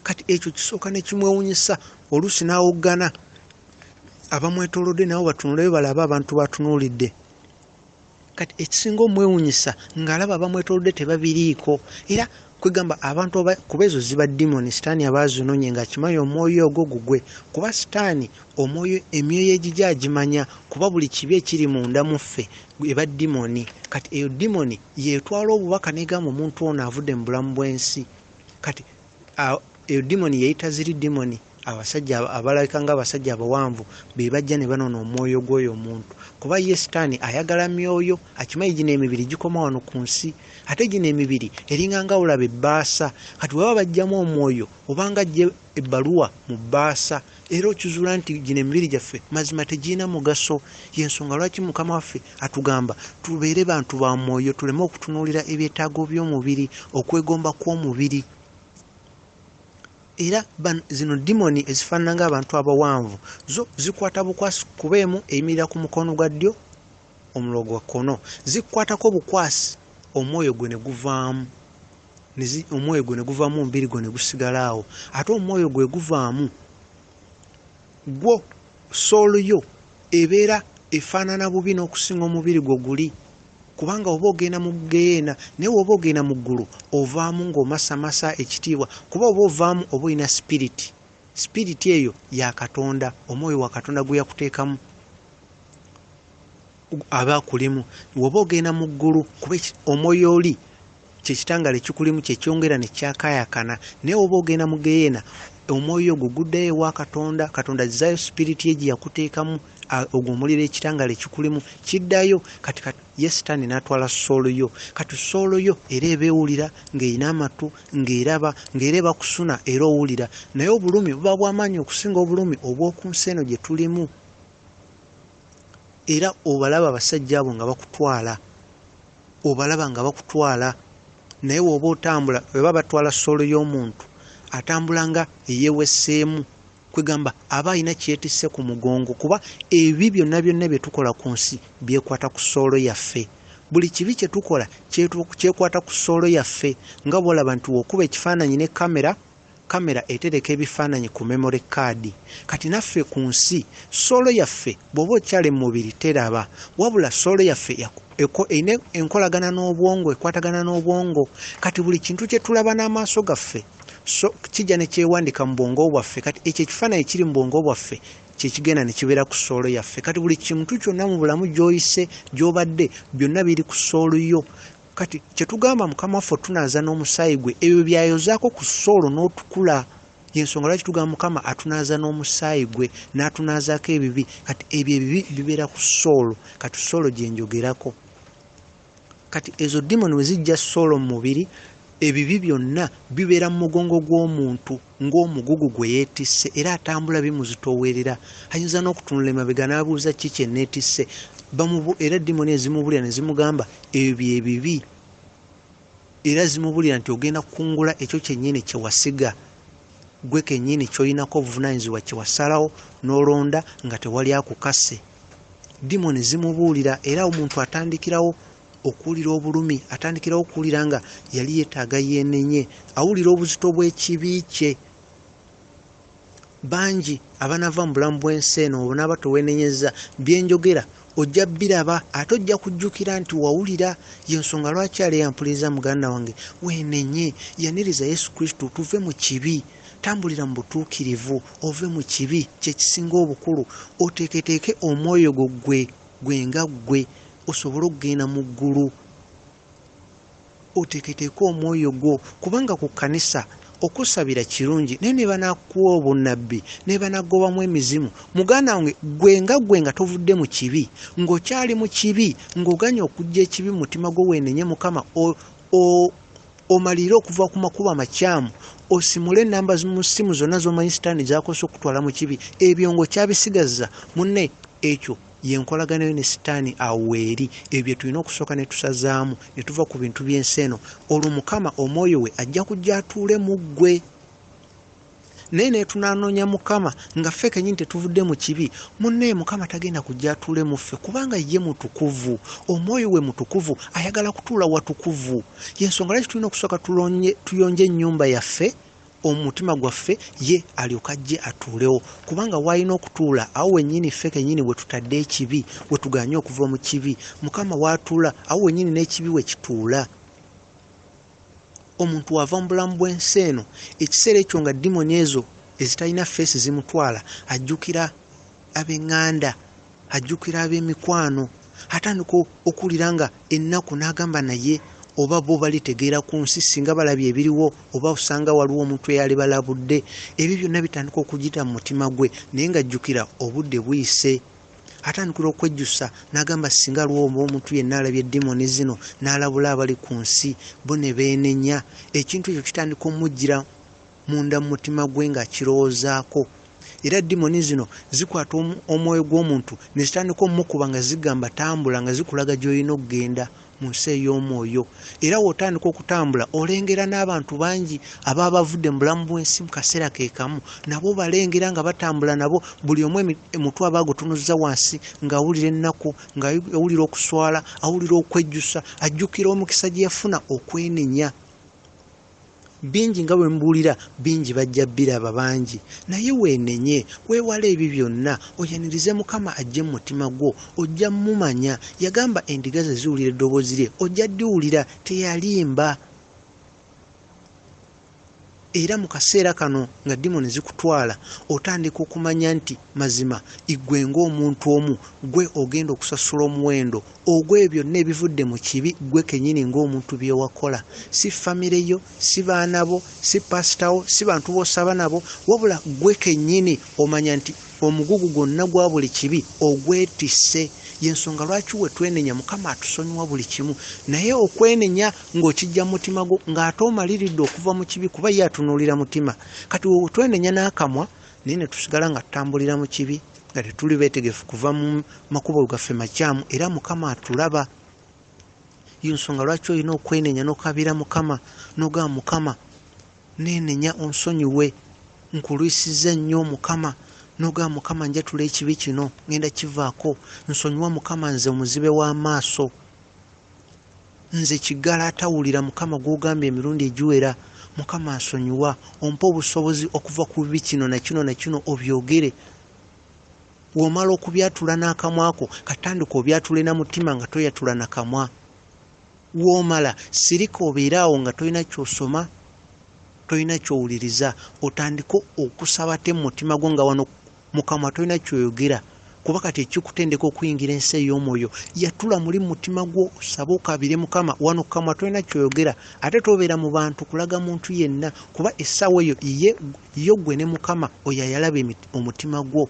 Kati ekyo kisooka ne kimwewuunyisa, oluusi n'awoggana abamwetoolodde nabo batunuleyo balabe abantu batunuulidde. Kati ekisinga omwewuunyisa ng'alaba abamwetoolodde tebabiriiko, era kwegamba abantu kuba ezo ziba demoni, sitaani aba azinonye ng'akimanyi omwoyo ogwo gugwe, kuba sitaani omwoyo emyoyo egijja agimanya, kuba buli kibi ekiri munda mu ffe eba demoni. Kati eyo demoni yeetwala obubaka n'egamba omuntu ono avudde mu bulamu bw'ensi. Kati eyo demoni yeeyita ziri demoni, abasajja abalabika ng'abasajja abawanvu be bajja ne banona omwoyo gw'oyo omuntu, kuba ye sitaani ayagala myoyo, akimanyi gino emibiri gikoma wano ku nsi, ate gino emibiri eringa nga olaba ebbaasa. Kati bwe baba baggyamu omwoyo obanga aggye ebbaluwa mu bbaasa, era okizuula nti gino emibiri gyaffe mazima tegirina mugaso. Y'ensonga lwaki Mukama waffe atugamba tubeere bantu ba mwoyo, tuleme okutunuulira ebyetaago by'omubiri, okwegomba kw'omubiri. Era zino demoni ezifaanana ng'abantu abawanvu zo zikwata bukwasi, kuba emu eyimirira ku mukono gwa ddyo, omulala gwa kkono, zikwatako bukwasi omwoyo gwe ne guvaamu, omwoyo gwe ne guvaamu, omubiri gwe ne gusigala awo. Ate omwoyo gwe guvaamu gwo soul yo ebeera efaanana bubi n'okusinga omubiri gwo guli, kubanga oba ogenda mu geyeena, naye oba ogenda mu ggulu ovaamu ng'omasamasa ekitiibwa, kuba oba ovaamu oba olina spirit. Spirit eyo ya Katonda, omwoyo wa Katonda gwe yakuteekamu aba akulimu. Bw'oba ogenda mu ggulu, kuba omwoyo oli kye kitangaala ekikulimu kye kyongera ne kyakaayakana, naye oba ogenda mu geyeena omwoyo ogwo guddayo ewa Katonda, Katonda azzaayo spirit ye gye yakuteekamu, ogwo omuliro ekitangaala ekikulimu kiddayo. Kati ye sitaani n'atwala soul yo. Kati soul yo era eba ewulira ng'erina amatu, ng'eraba, ng'era eba kusuna, era owulira, naye obulumi buba bw'amaanyi okusinga obulumi obw'oku nsi eno gye tulimu. Era obalaba abasajja abo nga bakutwala, obalaba nga bakutwala, naye bw'oba otambula, bwe baba batwala soul y'omuntu atambula nga eyeewesseemu, kwegamba aba alina kyetisse ku mugongo, kuba ebibi byonna byonna bye tukola ku nsi byekwata ku soul yaffe. Buli kibi kye tukola kyekwata ku soul yaffe, nga bw'olaba nti w'okuba ekifaananyi ne kamera, kamera etereka ebifaananyi ku memory card. Kati naffe ku nsi soul yaffe bw'oba okyali mu mubiri teraba, wabula soul yaffe erina enkolagana n'obwongo, ekwatagana n'obwongo. Kati buli kintu kye tulaba n'amaaso gaffe so kijja ne kyewandika mu bwongo bwaffe. Kati ekyo ekifaananyi kiri mu bwongo bwaffe kye kigenda ne kibeera ku soul yaffe. Kati buli kintu kyonna mu bulamu gy'oyise, gy'obadde, byonna biri ku soul yo. Kati kye tugamba Mukama waffe otunaaza n'omusaayi gwe, ebyo by'ayozaako ku soul n'otukula. Yensonga lwaki tugamba Mukama atunaaza n'omusaayi gwe n'atunaazaako ebibi. Kati ebyo ebibi bibeera ku soolo. Kati soolo gye njogerako. Kati ezo demoni we zijja soolo mu mubiri, ebibi byonna bibeera mu mugongo gw'omuntu ng'omugugu gwe yeetisse, era atambula bimuzitoowerera. Ayinza n'okutunula emabega n'abuuza ki kye neetisse. Era demoni ezimubulira ne zimugamba ebyo ebibi, era zimubulira nti ogenda kukungula ekyo kyennyini kye wasiga, gwe kennyini ky'olinako obuvunaanyizibwa, kye wasalawo n'olonda nga tewali akukase. Demoni zimubuulira, era omuntu atandikirawo okuwulira obulumi, atandikirawo okuwulira nga yali yeetaaga yeenenye, awulira obuzito bw'ekibi kye. Bangi abanaava mu bulamu bw'ensi eno onaaba teweenenyezza, bye njogera ojja biraba, ate ojja kujjukira nti wawulira. Y'ensonga lwaki ali yampuliriza muganda wange, weenenye, yaniriza Yesu Kristo, tuve mu kibi, tambulira mu butuukirivu, ove mu kibi kye kisinga obukulu, oteeketeeke omwoyo gwo gwe nga ggwe osobole okugenda mu ggulu. Oteeketeeke omwoyo gwo, kubanga ku kkanisa okusabira kirungi, naye ne banaakuwa obunnabbi, ne banaagobamu emizimu, muganda wange gwe nga ggwe nga tovudde mu kibi, ng'okyali mu kibi, ng'oganye okuggya ekibi mu mutima gwo, weenenye Mukama, omalirire okuva ku makubo amakyamu, osimule ennamba mu ssimu zonna z'omanyi sitaani z'akozesa okukutwala mu kibi, ebyo ng'okyabisigaza munne, ekyo y'enkolagana yo ne sitaani awo weeri. Ebyo bye tulina okusooka ne tusazaamu ne tuva ku bintu by'ensi eno, olwo Mukama omwoyo we ajja kujja atuule mu ggwe. Naye ne tunaanoonya Mukama nga ffe kennyini tetuvudde mu kibi, munnaye Mukama tagenda kujja atuule mu ffe, kubanga ye mutukuvu, omwoyo we mutukuvu, ayagala kutuula watukuvu. Y'ensonga lwaki tulina okusooka tuyonje ennyumba yaffe, omutima gwaffe, ye alyoke ajje atuulewo, kubanga w'alina okutuula awo wennyini ffe kennyini we tutadde ekibi, we tugaanye okuva mu kibi. Mukama w'atuula awo wennyini n'ekibi we kituula. Omuntu w'ava mu bulamu bw'ensi eno, ekiseera ekyo nga demoni ezo ezitalina feesi zimutwala, ajjukira ab'eŋŋanda, ajjukira ab'emikwano, atandika okuwulira nga ennaku n'agamba naye oba bo balitegeera ku nsi singa balabye ebiriwo, oba osanga waliwo omuntu eyali balabudde. Ebyo byonna bitandika okuyita mu mutima gwe, naye ng'ajjukira obudde buyise. Atandikira okwejjusa n'agamba singa aliwo oba omuntu yenna alabye demoni zino n'alabula abali ku nsi bo ne beenenya. Ekintu ekyo kitandika omujjira munda mu mutima gwe ng'akirowoozaako. Era demoni zino zikwata omwoyo gw'omuntu ne zitandika omukuba nga zigamba tambula, nga zikulaga gy'olina okugenda mu nsi ey'omwoyo. Era w'otandika okutambula olengera n'abantu bangi ababa bavudde mu bulamu bw'ensi mu kaseera ke kamu, nabo balengera nga batambula nabo, buli omu omutwe aba agutunuzza wansi ng'awulira ennaku, ng'awulira okuswala, awulira okwejjusa, ajjukira omukisa gye yafuna okwenenya. Bingi nga bwe mbuulira, bingi bajja biraba bangi, naye weenenye, weewale ebyo byonna, oyanirize Mukama ajje mu mutima gwo, ojja mumanya. Yagamba endiga ze ziwulira eddoboozi lye, ojja ddiwulira, teyalimba. Era mu kaseera kano nga demoni zikutwala, otandika okumanya nti mazima ggwe ng'omuntu omu gwe ogenda okusasula omuwendo ogw'ebyo byonna ebivudde mu kibi ggwe kennyini ng'omuntu bye wakola. Si famire yo, si baana bo, si pasita wo, si bantu b'osaba nabo, wabula ggwe kennyini omanya nti omugugu gwonna gwa buli kibi ogwetisse. Y'ensonga lwaki we twenenya Mukama atusonyiwa buli kimu, naye okwenenya ng'okijja mu mutima gwo ng'ate omaliridde okuva mu kibi, kuba ye atunuulira mutima. Kati we twenenya n'akamwa naye ne tusigala nga tutambulira mu kibi, nga tetuli beetegefu kuva mu makubo gaffe makyamu, era Mukama atulaba. Y'ensonga lwaki olina okwenenya n'okabira Mukama, n'ogamba Mukama neenenya onsonyiwe, nkulwisizza nnyo Mukama, n'ogamba Mukama njatula ekibi kino, ngenda kivaako, nsonyiwa Mukama nze omuzibe w'amaaso, nze kiggala atawulira Mukama gw'ogambye emirundi egiwera, Mukama nsonyiwa, ompe obusobozi okuva ku bibi kino na kino na kino obyogere. W'omala okubyatula n'akamwa ko, katandika obyatule na mutima nga toyatula na kamwa. W'omala sirika obeere awo nga tolina ky'osoma, tolina ky'owuliriza, otandike okusaba te mu mutima gwo nga wano mu kamwa tolina ky'oyogera, Kuba kati ekikutendeka okuyingira ensi ey'omwoyo, yatula muli mu mutima gwo, osabe okaabire Mukama. Wano kamwa tolina ky'oyogera, ate tobeera mu bantu kulaga muntu yenna, kuba essaawa eyo yo ggwe ne Mukama oyo ayalaba omutima gwo.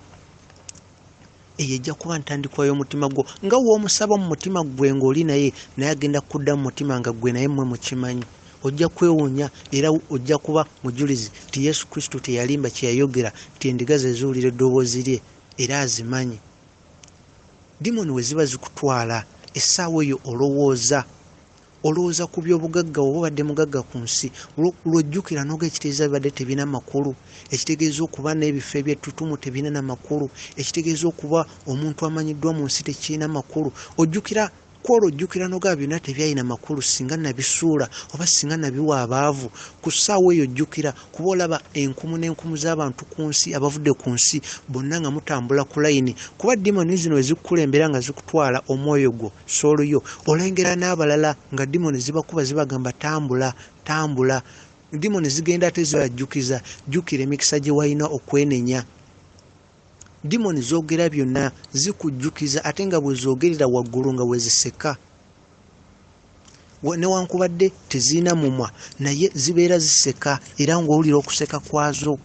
Eyo ejja kuba ntandikwa y'omutima gwo, nga w'omusaba mu mutima ggwe ng'oli naye, naye agenda kudda mu mutima nga ggwe naye mmwe mukimanyi. Ojja kwewuunya era ojja kuba mujulizi nti Yesu Kristo teyalimba kye yayogera nti endiga ze ziwulira eddoboozi lye era azimanyi. Dimoni we ziba zikutwala, essaawa eyo olowooza ku by'obugagga, oba obadde mugagga ku nsi, lw'ojjukira n'oga ekitegeeza bibadde tebirina makulu, ekitegeeza okuba n'ebifo eby'ettutumu tebirina na makulu, ekitegeeza okuba omuntu amanyiddwa mu nsi tekirina makulu. Ojjukira kwolwo ojjukira n'oga byonna tebyalina makulu singa nabisuula oba singa nabiwa abaavu. Ku ssaawa eyo ojjukira kuba olaba enkumu n'enkumu z'abantu ku nsi abavudde ku nsi bonna nga mutambula ku layini, kuba dimoni zino ezikukulembera nga zikutwala omwoyo gwo, soolo yo, olengera n'abalala nga dimoni zibakuba zibagamba tambula, tambula. Dimoni zigenda ate zibajjukiza, jjukira emikisa gye walina okwenenya. Dimoni zoogera byonna zikujjukiza, ate nga bwe zoogerera waggulu nga bwe ziseka. Newankubadde tezirina mumwa, naye zibeera ziseka era ng'owulira okuseka kwazo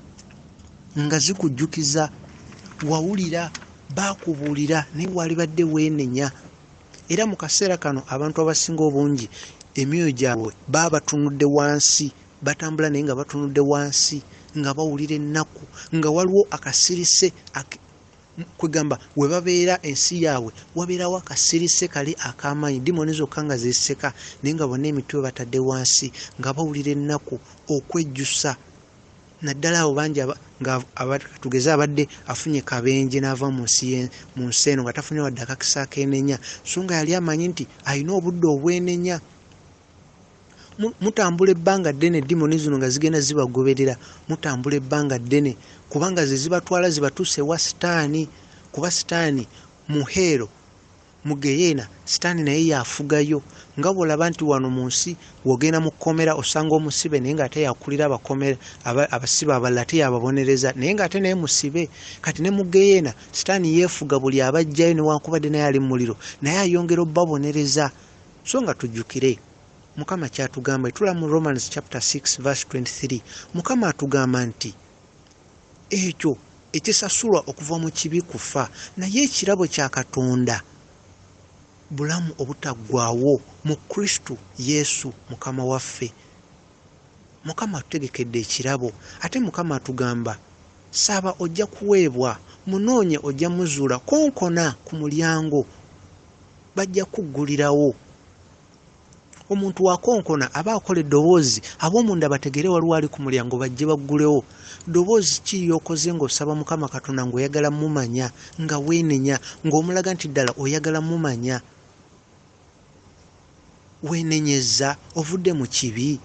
nga zikujjukiza. Wawulira baakubuulira naye walibadde weenenya. Era mu kaseera kano abantu abasinga obungi emyoyo gyabwe baba batunudde wansi, batambula naye nga batunudde wansi, nga bawulira ennaku, nga waliwo akasirise kwegamba we babeera ensi yaabwe wabeerawo akasirise kali ak'amaanyi, dimoni zokka nga ziseka naye nga bonna emitwe batadde wansi, nga bawulira ennaku, okwejjusa. Naddala abo bangi nga tugeze abadde afunye kabenje n'ava mu nsi eno nga tafunye wadde akakisa akeenenya, so nga yali amanyi nti alina obudde obwenenya. Mutambula ebbanga ddene, dimoni zino nga zigenda zibagoberera, mutambula ebbanga ddene kubanga ze zibatwala zibatuuse ewa Sitaani, kuba Sitaani mu heero, mu geyeena, Sitaani naye yafugayo. Nga bw'olaba nti wano mu nsi w'ogenda mu kkomera osanga omusibe naye ng'ate yakulira abasibe abalala ate yababonereza naye ng'ate naye musibe. Kati ne mu geyeena Sitaani yeefuga buli abajjayo newankubadde naye ali mu muliro, naye ayongera obbabonereza. So nga tujjukire Mukama kyatugamba, etula mu Romans chapter 6 verse 23, Mukama atugamba nti ekyo ekisasulwa okuva mu kibi kufa, naye ekirabo kya Katonda bulamu obutaggwaawo mu Kristo Yesu Mukama waffe. Mukama atutegekedde ekirabo, ate Mukama atugamba saba ojja kuweebwa, munoonye ojja muzuula, konkona ku mulyango bajja kuggulirawo. Omuntu wakonkona aba akola eddoboozi, ab'omunda bategere waliwo ali ku mulyango bajje baggulewo. Ddoboozi ki ly'okoze ng'osaba Mukama Katonda ng'oyagala mumanya, nga weenenya, ng'omulaga nti ddala oyagala mumanya? Weenenyezza, ovudde mu kibi,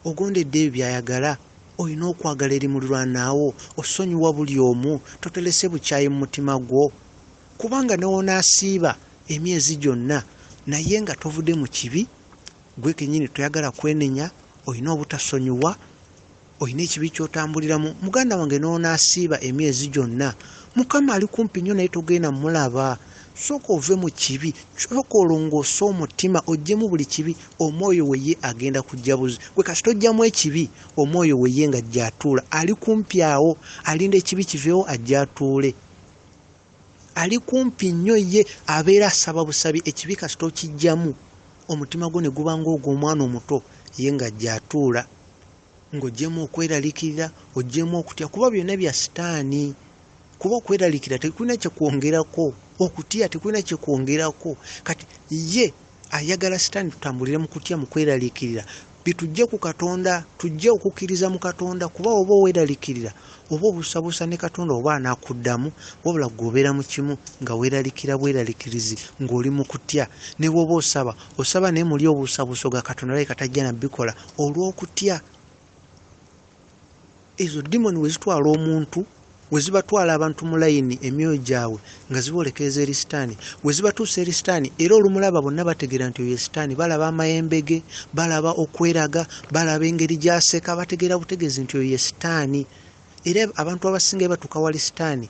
ogondedde ebyo by'ayagala, olina okwagala eri muliraanaawo, osonyiwa buli omu, toterese bukyayi mu mutima gwo. Kubanga ne w'onaasiiba emyezi gyonna naye nga tovudde mu kibi, gwe kennyini toyagala kwenenya, olina obutasonyiwa, olina ekibi ky'otambuliramu. Muganda wange n'onaasiiba emyezi gyonna, Mukama ali kumpi nnyo naye togenda mulaba. Sooka ove mu kibi, sooka olongoose omutima, oggyemu buli kibi, omwoyo we ye agenda kujja buzi. Gwe kasita oggyamu ekibi, omwoyo we ye ng'ajja atuula. Ali kumpi awo, alinda ekibi kiveewo ajje atuule. Ali kumpi nnyo ye, abeera asaba busabi, ekibi kasita okiggyamu, omutima gwo ne guba ng'ogw'omwana omuto, ye ng'ajja atuula. Ng'oggyemu okweraliikirira, oggyemu okutya, kuba byonna bya Sitaani. Kuba okweraliikirira tekulina kye kwongerako, okutya tekulina kye kwongerako. Kati ye ayagala Sitaani tutambulire mu kutya, mu kweraliikirira, bitujje ku Katonda, tujje okukkiriza mu Katonda. Kuba oba oweraliikirira, oba obuusabuusa ne Katonda oba anaakuddamu, wabula ggwe obeera mu kimu nga weeraliikirira bweraliikirizi, ng'oli mu kutya. Ne bw'oba osaba, osaba naye muli obuusabuusa oga Katonda alabika tajja na bikola olw'okutya. Ezo dimoni we zitwala omuntu, we zibatwala abantu mu layini emyoyo gyabwe nga ziboolekeza eri Sitaani, we zibatuusa eri Sitaani, era olumulaba bonna bategeera nti oyo ye Sitaani. Balaba amayembe ge, balaba okweraga, balaba engeri gy'aseka, bategeera butegeezi nti oyo ye Sitaani. Era abantu abasinga batuuka wali Sitaani,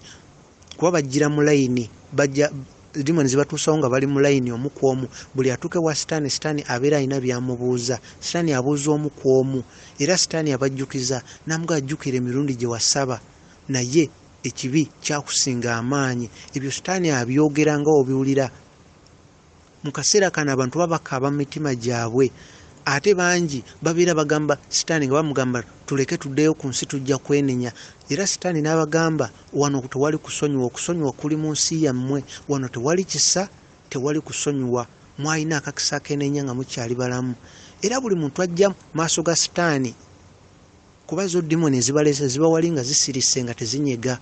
Kuba bajjira mu layini, bajja dimoni zibatuusawo nga bali mu layini omu ku omu. Buli atuuka ewa Sitaani, Sitaani abeera alina by'amubuuza. Sitaani abuuza omu ku omu, era Sitaani abajjukiza n'amugamba, jjukira emirundi gye wasaba, naye ekibi kyakusinga amaanyi. Ebyo Sitaani abyogera nga obiwulira. Mu kaseera kano abantu baba bakaaba mu mitima gyabwe, ate bangi babeera bagamba Sitaani nga bamugamba tuleke tuddeyo ku nsi tujja kwenenya. Era Sitaani n'abagamba wano tewali kusonyiwa, okusonyiwa kuli mu nsi yammwe, wano tewali kisa, tewali kusonyiwa, mwalina akakisa akenenya nga mukyali balamu. Era buli muntu ajja mu maaso ga Sitaani, kuba zo dimoni ezibaleese ziba wali nga zisirise nga tezinyega.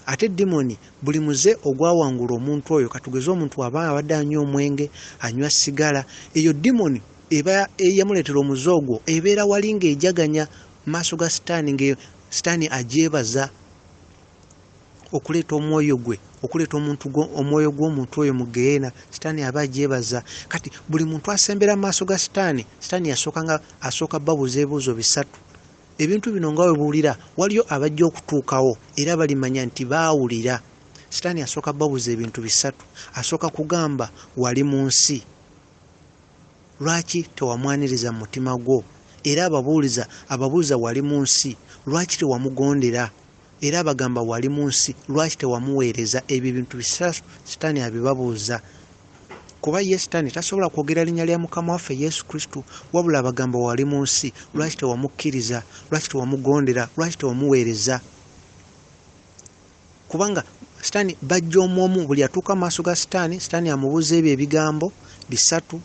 Ate dimoni buli muze ogwawangula omuntu oyo, katugeze omuntu aba abadde anywa omwenge, anywa sigala, eyo dimoni eba eyamuleetera omuze ogwo ebeera wali ng'ejaganya maaso ga Sitaani, nga Sitaani agyebaza okuleeta omwoyo gwe, okuleeta omuntu omwoyo gw'omuntu oyo mu geyeena. Sitaani aba agyebaza. Kati buli muntu asembera maaso ga Sitaani, Sitaani asooka babuuza ebibuuzo bisatu. Ebintu bino nga bwe buwulira, waliyo abajja okutuukawo era balimanya nti baawulira. Sitaani asooka babuuza ebintu bisatu. Asooka kugamba wali mu nsi, lwaki tewamwaniriza mu mutima gwo? Era ababuuliza wali mu nsi, lwaki tewamugondera? Era abagamba wali mu nsi, lwaki tewamuweereza? Ebyo ebintu bisatu Sitaani abibabuuza. Kuba ye Sitaani tasobola kwogera linnya lya Mukama waffe Yesu Kristo, wabula abagamba wali mu nsi, lwaki tewamukkiriza? Lwaki tewamugondera? Lwaki tewamuweereza? Kubanga Sitaani bajja omu, buli atuuka maaso ga Sitaani, Sitaani amubuuza ebyo ebigambo bisatu.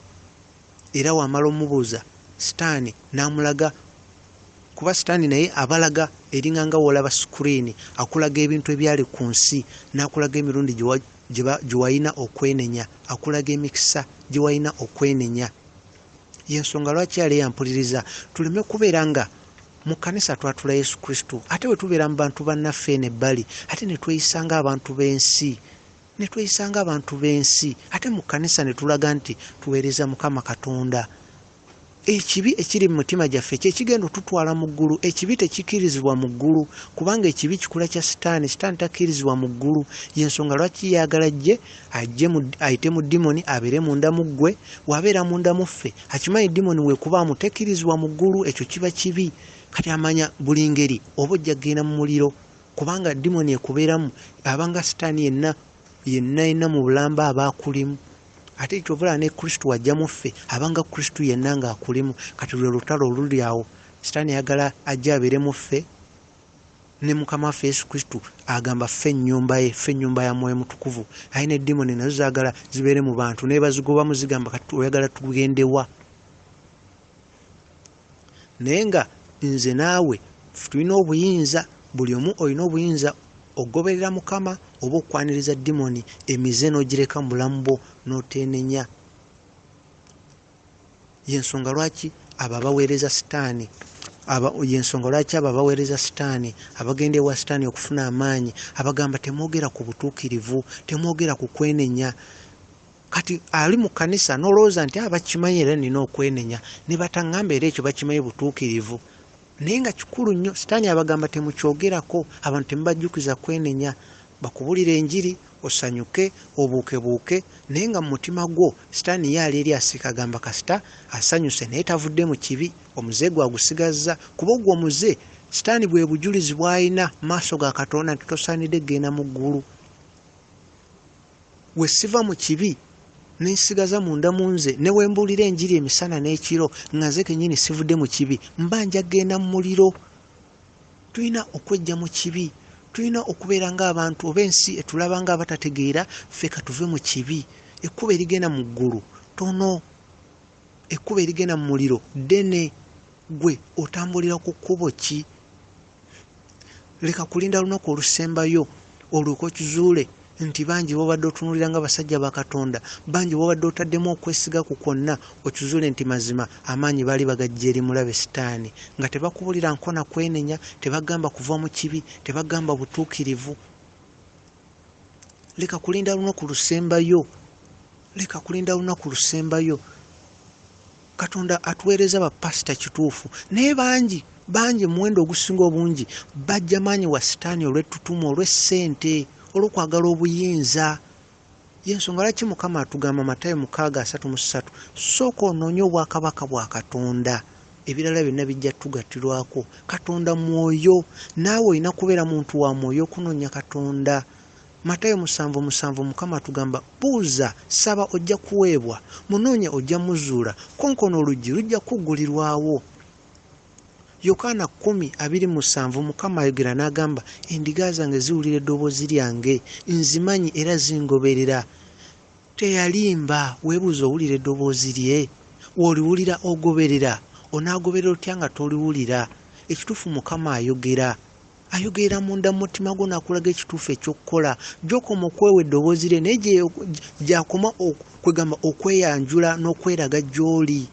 Era wamala omubuuza, Sitaani n'amulaga, kuba Sitaani naye abalaga eringa nga w'olaba screen, akulaga ebintu ebyali ku nsi, n'akulaga emirundi gye walina okwenenya, akulaga emikisa gye walina okwenenya. Y'ensonga lwaki yali yampuliriza, tuleme kubeera nga mu kkanisa twatula Yesu Kristo, ate bwe tubeera mu bantu bannaffe eno ebbali, ate ne tweyisa ng'abantu b'ensi, ne tweyisa ng'abantu b'ensi, ate mu kkanisa ne tulaga nti tuweereza Mukama Katonda. Ekibi ekiri mu mutima gyaffe kye kigenda otutwala mu ggulu. Ekibi tekikkirizibwa mu ggulu, kubanga ekibi kikula kya Sitaani. Sitaani takkirizibwa mu ggulu. Y'ensonga lwaki yagala ajje ayite mu dimoni abeere munda mu ggwe. Bw'abeera munda mu ffe, akimanyi dimoni weekubaamu tekkirizibwa mu ggulu, ekyo kiba kibi. Kati amanya buli ngeri oba ojja kugenda mu muliro, kubanga dimoni ekubeeramu abanga Sitaani yenna yenna yenna mu bulamba aba akulimu. Ate ky'ovulaba ne Kristo wajja mu ffe, abanga Kristo yenna ng'akulimu. Kati lwe lutalo oluli awo. Sitaani ayagala ajje abeere mu ffe, ne Mukama waffe Yesu Kristo agamba ffe ennyumba ye, ffe ennyumba ya Mwoyo Mutukuvu. Aye ne dimoni nazo zaagala zibeere mu bantu, naye bazigobamu zigamba kati oyagala tugende wa? Naye nga nze naawe tulina obuyinza, buli omu olina obuyinza ogoberera Mukama oba okwaniriza dimoni emize n'ogireka mu bulamu bwo n'oteenenya. Y'ensonga lwaki abo abaweereza Sitaani, y'ensonga lwaki abo abaweereza Sitaani, abagenda ewa Sitaani okufuna amaanyi, abagamba temwogera ku butuukirivu, temwogera ku kwenenya. Kati ali mu kkanisa n'olowooza nti bakimanyi era nina okwenenya, ne bataŋŋamba era ekyo bakimanyi butuukirivu. Naye nga kikulu nnyo, Sitaani abagamba temukyogerako, abantu temubajjukiza kwenenya, bakubulira enjiri osanyuke, obuukebuuke, naye nga mu mutima gwo Sitaani ye ali eri aseka agamba kasita asanyuse naye tavudde mu kibi, omuze gwe agusigazza. Kuba ogwo omuze Sitaani bwe bujulizi bw'alina mu maaso ga Katonda nti tosaanidde kugenda mu ggulu. We siva mu kibi ne nsigaza munda mu nze, ne we mbuulira enjiri emisana n'ekiro nga nze kennyini sivudde mu kibi, mba nja kugenda mu muliro. Tulina okweggya mu kibi, tulina okubeera ng'abantu oba ensi etulaba ng'abatategeera, ffe ka tuve mu kibi. Ekkubo erigenda mu ggulu ttono, ekkubo erigenda mu muliro ddene. Ggwe otambulira ku kkubo ki? Leka kulinda lunaku olusembayo olyoke okizuule nti bangi b'obadde otunuulira nga basajja ba Katonda, bangi b'obadde otaddemu okwesiga ku kwonna, okizuule nti mazima amaanyi baali bagajja eri mulabe Sitaani, nga tebakubulira nkona kwenenya, tebagamba kuva mu kibi, tebagamba butuukirivu. Leka kulinda lunaku lusembayo, leka kulinda lunaku lusembayo. Katonda atuweereza bapasita kituufu, naye bangi bangi muwendo ogusinga obungi bajja maanyi wa Sitaani olw'ettutumu, olw'essente, Olw'okwagala obuyinza. Y'ensonga lwaki Mukama atugamba Matayo 6:33, sooka onoonye obwakabaka bwa Katonda, ebirala byonna bijja tugattirwako. Katonda mwoyo, naawe olina kubeera muntu wa mwoyo okunoonya Katonda. Matayo 7:7 Mukama atugamba, buuza, saba ojja kuweebwa, munoonye ojja muzuula, konkona oluggi lujja kuggulirwawo. Yokaana 10:27 Mukama ayogera n'agamba, endiga zange ziwulira eddoboozi lyange, nzimanyi era zingoberera. Teyalimba, weebuuza owulira eddoboozi lye? W'oliwulira ogoberera? Onaagoberera otya nga toliwulira? Ekituufu Mukama ayogera. Ayogerera munda mu mutima gwo n'akulaga ekituufu eky'okukola. Gy'okoma okwewa eddoboozi lye naye gy'akoma kwegamba okweyanjula n'okweraga gy'oli.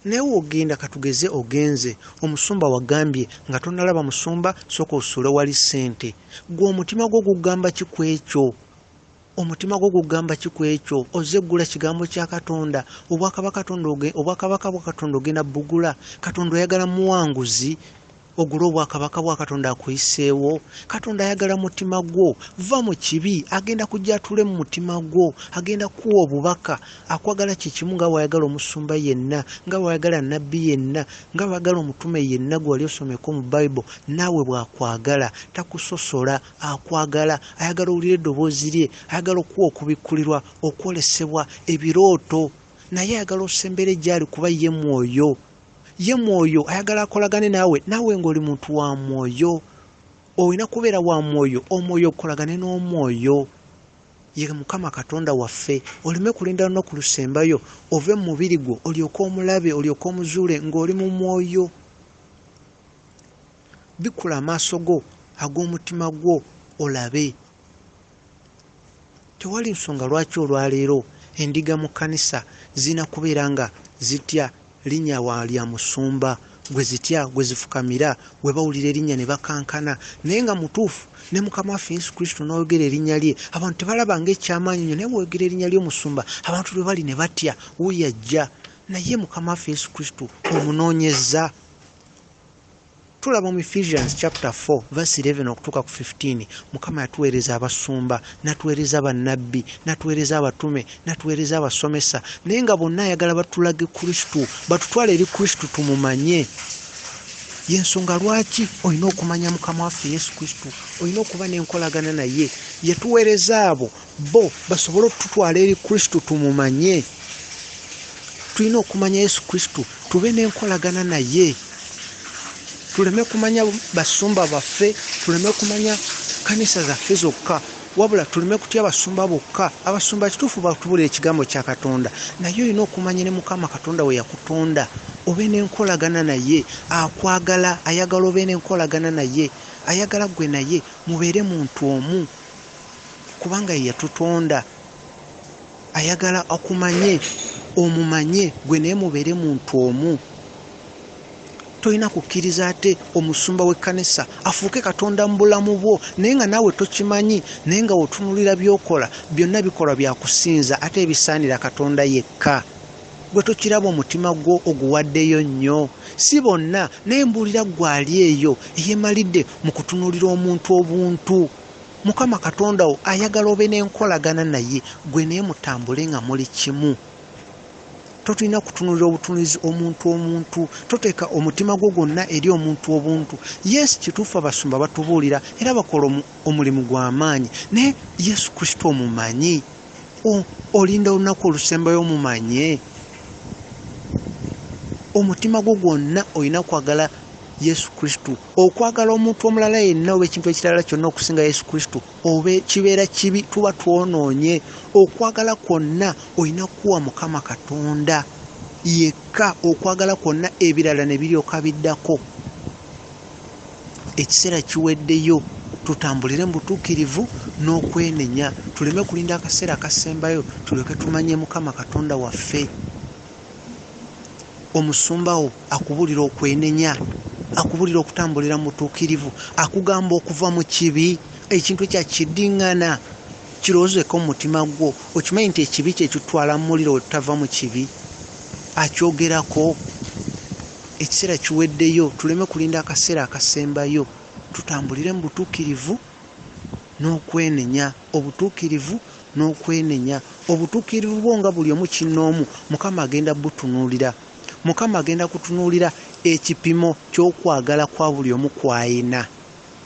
Naye w'ogenda, katugeze ogenze, omusumba wagambye nga tonnalaba musumba, sooka osuule wali ssente. Ggwe omutima gwo gugamba ki ku ekyo? Omutima gwo gugamba ki ku ekyo? Ozze ggula kigambo kya Katonda, obwakabaka bwa Katonda ogenda bugula. Katonda oyagala muwanguzi, ogule obwakabaka bwa Katonda akuyiseewo. Katonda ayagala mutima gwo, va mu kibi, agenda kujja atuule mu mutima gwo, agenda kuwa obubaka. Akwagala kye kimu nga bw'ayagala omusumba yenna, nga bw'ayagala nabbi yenna, nga bw'ayagala omutume yenna gwe wali osomeko mu Bible, naawe bw'akwagala. Takusosola, akwagala, ayagala owulire eddoboozi lye, ayagala okuwa okubikkulirwa, okwolesebwa, ebirooto. Naye ayagala osembere gy'ali kuba ye mwoyo. Ye mwoyo, ayagala akolagane naawe, naawe ng'oli muntu wa mwoyo. Olina kubeera wa mwoyo, omwoyo okolagane n'omwoyo. Ye Mukama Katonda waffe. Oleme kulinda lunaku lusembayo, ove mu mubiri gwo, olyoke omulabe, olyoke omuzuule ng'oli mu mwoyo. Bikkula amaaso go ag'omutima gwo olabe. Tewali nsonga lwaki olwaleero endiga mu kkanisa zirina kubeera nga zitya linnya lya musumba, gwe zitya, gwe zifukamira, we bawulira erinnya ne bakankana. Naye nga mutuufu ne Mukama waffe Yesu Kristo n'oyogera erinnya lye, abantu tebalaba ng'ekyamaanyi nnyo, naye bw'oyogera erinnya ly'omusumba, abantu lwe bali ne batya, wuuyo ajja. Naye Mukama waffe Yesu Kristo omunoonyezza. Tulaba mu Ephesians chapter 4 verse 11 okutuuka ku 15, Mukama yatuweereza abasumba, n'atuweereza bannabbi, n'atuweereza abatume, n'atuweereza abasomesa, naye nga bonna ayagala batulage Kristo, batutwale eri Kristo tumumanye. Y'ensonga lwaki olina okumanya Mukama waffe Yesu Kristo, olina okuba n'enkolagana naye. Yatuweereza abo bo basobole okututwala eri Kristo tumumanye. Tulina okumanya Yesu Kristo, tube n'enkolagana naye. Tuleme kumanya basumba baffe, tuleme kumanya kanisa zaffe zokka, wabula tuleme kutya basumba bokka. Abasumba kituufu batubuulira ekigambo kya Katonda, naye olina okumanya ne Mukama Katonda we yakutonda, obe n'enkolagana naye. Akwagala, ayagala obe n'enkolagana naye, ayagala ggwe naye mubeere muntu omu, kubanga ye yatutonda. Ayagala akumanye, omumanye, ggwe naye mubeere muntu omu. Tolina kukkiriza ate omusumba w'ekkanisa afuuke Katonda mu bulamu bwo, naye nga naawe tokimanyi, naye nga otunuulira by'okola byonna bikolwa bya kusinza ate ebisaanira Katonda yekka. Gwe tokiraba omutima gwo oguwaddeyo nnyo. Si bonna, naye mbuulira ggwe ali eyo eyeemalidde mu kutunuulira omuntu obuntu. Mukama Katonda wo ayagala obe n'enkolagana naye, ggwe naye mutambule nga muli kimu. Totulina kutunuulira obutunuulizi omuntu omuntu, toteeka omutima gwo gwonna eri omuntu obuntu. Yes, kituufu abasumba batubuulira era bakola omulimu gwa maanyi, naye Yesu Kristo omumanyi? Olinda olunaku olusembayo omumanye? Omutima gwo gwonna olina kwagala Yesu Kristo. Okwagala omuntu omulala yenna oba ekintu ekirala kyonna okusinga Yesu Kristo obe kibeera kibi, tuba twonoonye. Okwagala kwonna olina kuwa Mukama Katonda yekka, okwagala kwonna, ebirala ne biryoka biddako. Ekiseera kiweddeyo, tutambulire mu butuukirivu n'okwenenya, tuleme kulinda akaseera akasembayo tulyoke tumanye Mukama Katonda waffe. Omusumba wo akubuulira okwenenya, akubuulira okutambulira mu butuukirivu, akugamba okuva mu kibi, ekintu ekya kiddiŋŋana. Kirowoozeeko mu mutima gwo, okimanyi nti ekibi kye kitutwala mu muliro we tutava mu kibi. Akyogerako. Ekiseera kiweddeyo, tuleme kulinda akaseera akasembayo, tutambulire mu butuukirivu n'okwenenya, obutuukirivu n'okwenenya. Obutuukirivu bwo nga buli omu kinnoomu, Mukama agenda butunuulira. Mukama agenda kutunuulira ekipimo ky'okwagala kwa buli omu kw'ayina.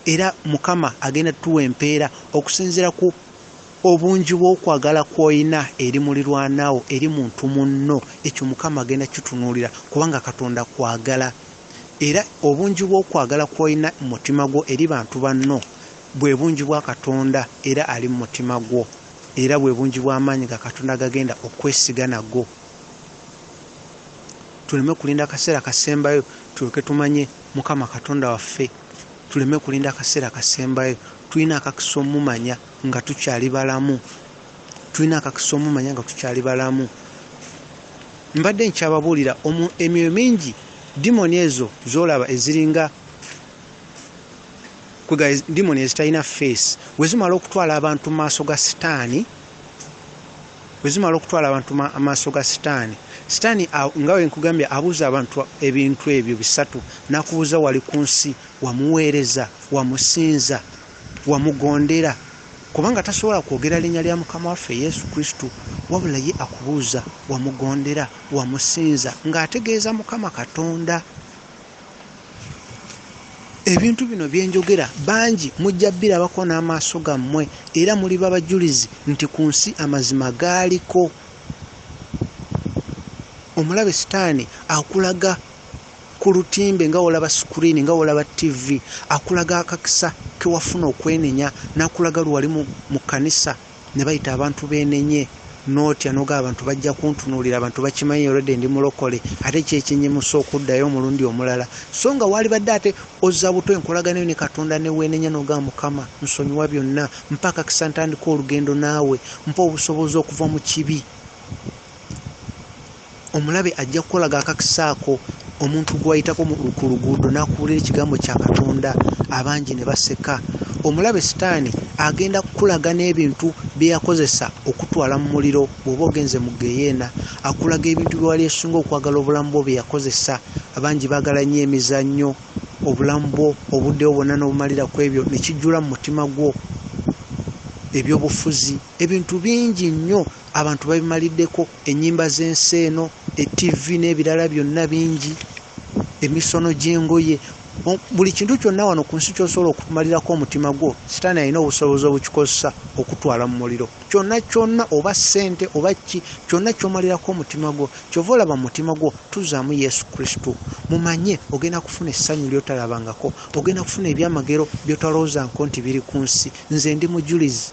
Era Mukama agenda tuwa empeera okusinziira ku obungi bw'okwagala kw'olina eri mulirwanawo, eri muntu munno. Ekyo Mukama agenda kitunuulira kubanga Katonda kwagala. Era obungi bw'okwagala kw'olina mu mutima gwo eri bantu banno bwe bungi bwa Katonda era ali mu mutima gwo, era bwe bungi bw'amaanyi ga Katonda gagenda okwesiga nago. Tuleme kulinda akaseera kasembayo tulyoke tumanye Mukama Katonda waffe. Tuleme kulinda akaseera kasembayo. Tulina akakisa omumanya nga tukyali balamu. Tulina akakisa omumanya nga tukyali balamu. Mbadde nkyababuulira emyoyo mingi, dimoni ezo z'olaba eziringa dimoni ezitalina face, bwe zimala okutwala abantu mu maaso ga Sitaani, bwe zimala okutwala abantu maaso ga Sitaani, Sitaani nga bwe nkugambye abuuza abantu ebintu ebyo bisatu. N'akubuuza wali ku nsi wamuweereza, wamusinza, wamugondera, kubanga tasobola kwogera linnya lya Mukama waffe Yesu Kristo, wabula ye akubuuza wamugondera, wamusinza, ng'ategeeza Mukama Katonda. Ebintu bino bye njogera bangi mujja birabako n'amaaso gammwe, era muliba bajulizi nti ku nsi amazima gaaliko. Omulabe Sitaani akulaga ku lutimbe nga w'olaba screen, nga w'olaba TV, akulaga akakisa ke wafuna okwenenya, n'akulaga lwe wali mu kkanisa ne bayita abantu beenenye, n'otya n'ogamba abantu bajja kuntunuulira, abantu bakimanyi already ndi mulokole, ate ki ekinyimusa okuddayo omulundi omulala. So nga waalibadde ate ozza buto enkolagano yo ne Katonda ne weenenya n'ogamba Mukama nsonyiwa byonna, mpa akakisa ntandika olugendo naawe, mpa obusobozi okuva mu kibi. Omulabe ajja kukolaga akakisa ako omuntu gw'ayitako ku luguudo n'akubuulira ekigambo kya Katonda, abangi ne baseka. Omulabe Sitaani agenda kukulaga n'ebintu bye yakozesa okutwala mu muliro bw'oba ogenze mu ggeyeena. Akulaga ebintu bye wali osinga okwagala obulamu bwo bye yakozesa. Abangi baagala nnyo emizannyo, obulamu bwo obudde bwo bwonna n'obumalira ku ebyo ne kijjula mu mutima gwo. Ebyobufuzi, ebintu bingi nnyo abantu babimaliddeko, ennyimba z'ensi eno, TV n'ebirala byonna bingi, emisono gy'engoye, buli kintu kyonna wano ku nsi ky'osobola okumalirako omutima gwo, Sitaani alina obusobozi obukikozesa okutwala mu muliro. Kyonna kyonna, oba ssente oba ki, kyonna ky'omalirako omutima gwo. Ky'ova olaba mu mutima gwo tuzaamu Yesu Kristo. Mumanye ogenda kufuna essanyu ly'otalabangako, ogenda kufuna ebyamagero by'otalowoozangako nti biri ku nsi. Nze ndi mujulizi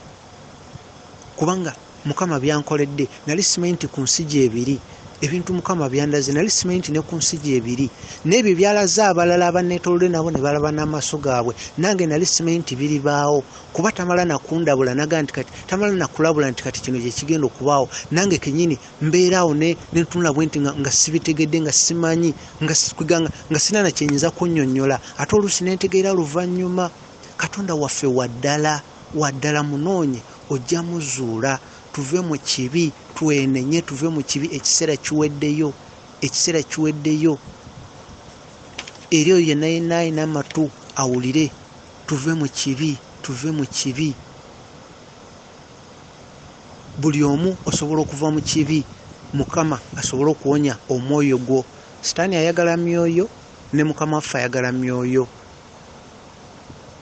kubanga Mukama byankoledde, nali simanyi nti ku nsi gyebiri. Ebintu Mukama byandaze, nali simanyi nti ne ku nsi gyebiri. N'ebyo byalaze abalala abanneetoolodde nabo ne balaba n'amaaso gaabwe, nange nali simanyi nti biribaawo. Kuba tamala nakundabula naga nti kati, tamala nakulabula nti kati kino kye kigenda okubaawo. Nange kennyini mbeera awo ne ntunula bwe nti nga sibitegedde, nga simanyi, nga sirina na kye nnyinza kunnyonnyola. Ate oluusi ne ntegeera luvannyuma. Katonda waffe wa ddala, wa ddala, munoonye ojja muzuula. Tuve mu kibi, twenenye, tuve mu kibi, ekiseera kiweddeyo, ekiseera kiweddeyo. Eri oyo yenna yenna alina amatu awulire, tuve mu kibi, tuve mu kibi. Buli omu osobola okuva mu kibi, Mukama asobole okuwonya omwoyo gwo. Sitaani ayagala myoyo ne Mukama waffe ayagala myoyo.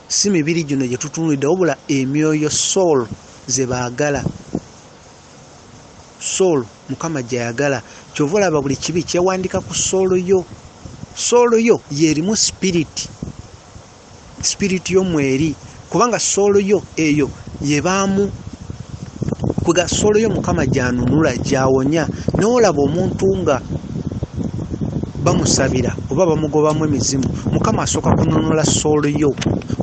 Si mibiri gino gye tutunuulidde, wabula emyoyo, soul ze baagala. Soul Mukama gy'ayagala. Ky'ova olaba buli kibi kyewandika ku soul yo. Soul yo y'erimu spirit. Spirit yo mweri. Kubanga soul yo eyo yebaamu kwega soul yo Mukama gy'anunula, gy'awonya. N'olaba omuntu nga bamusabira oba bamugobamu emizimu, Mukama asooka kununula soul yo.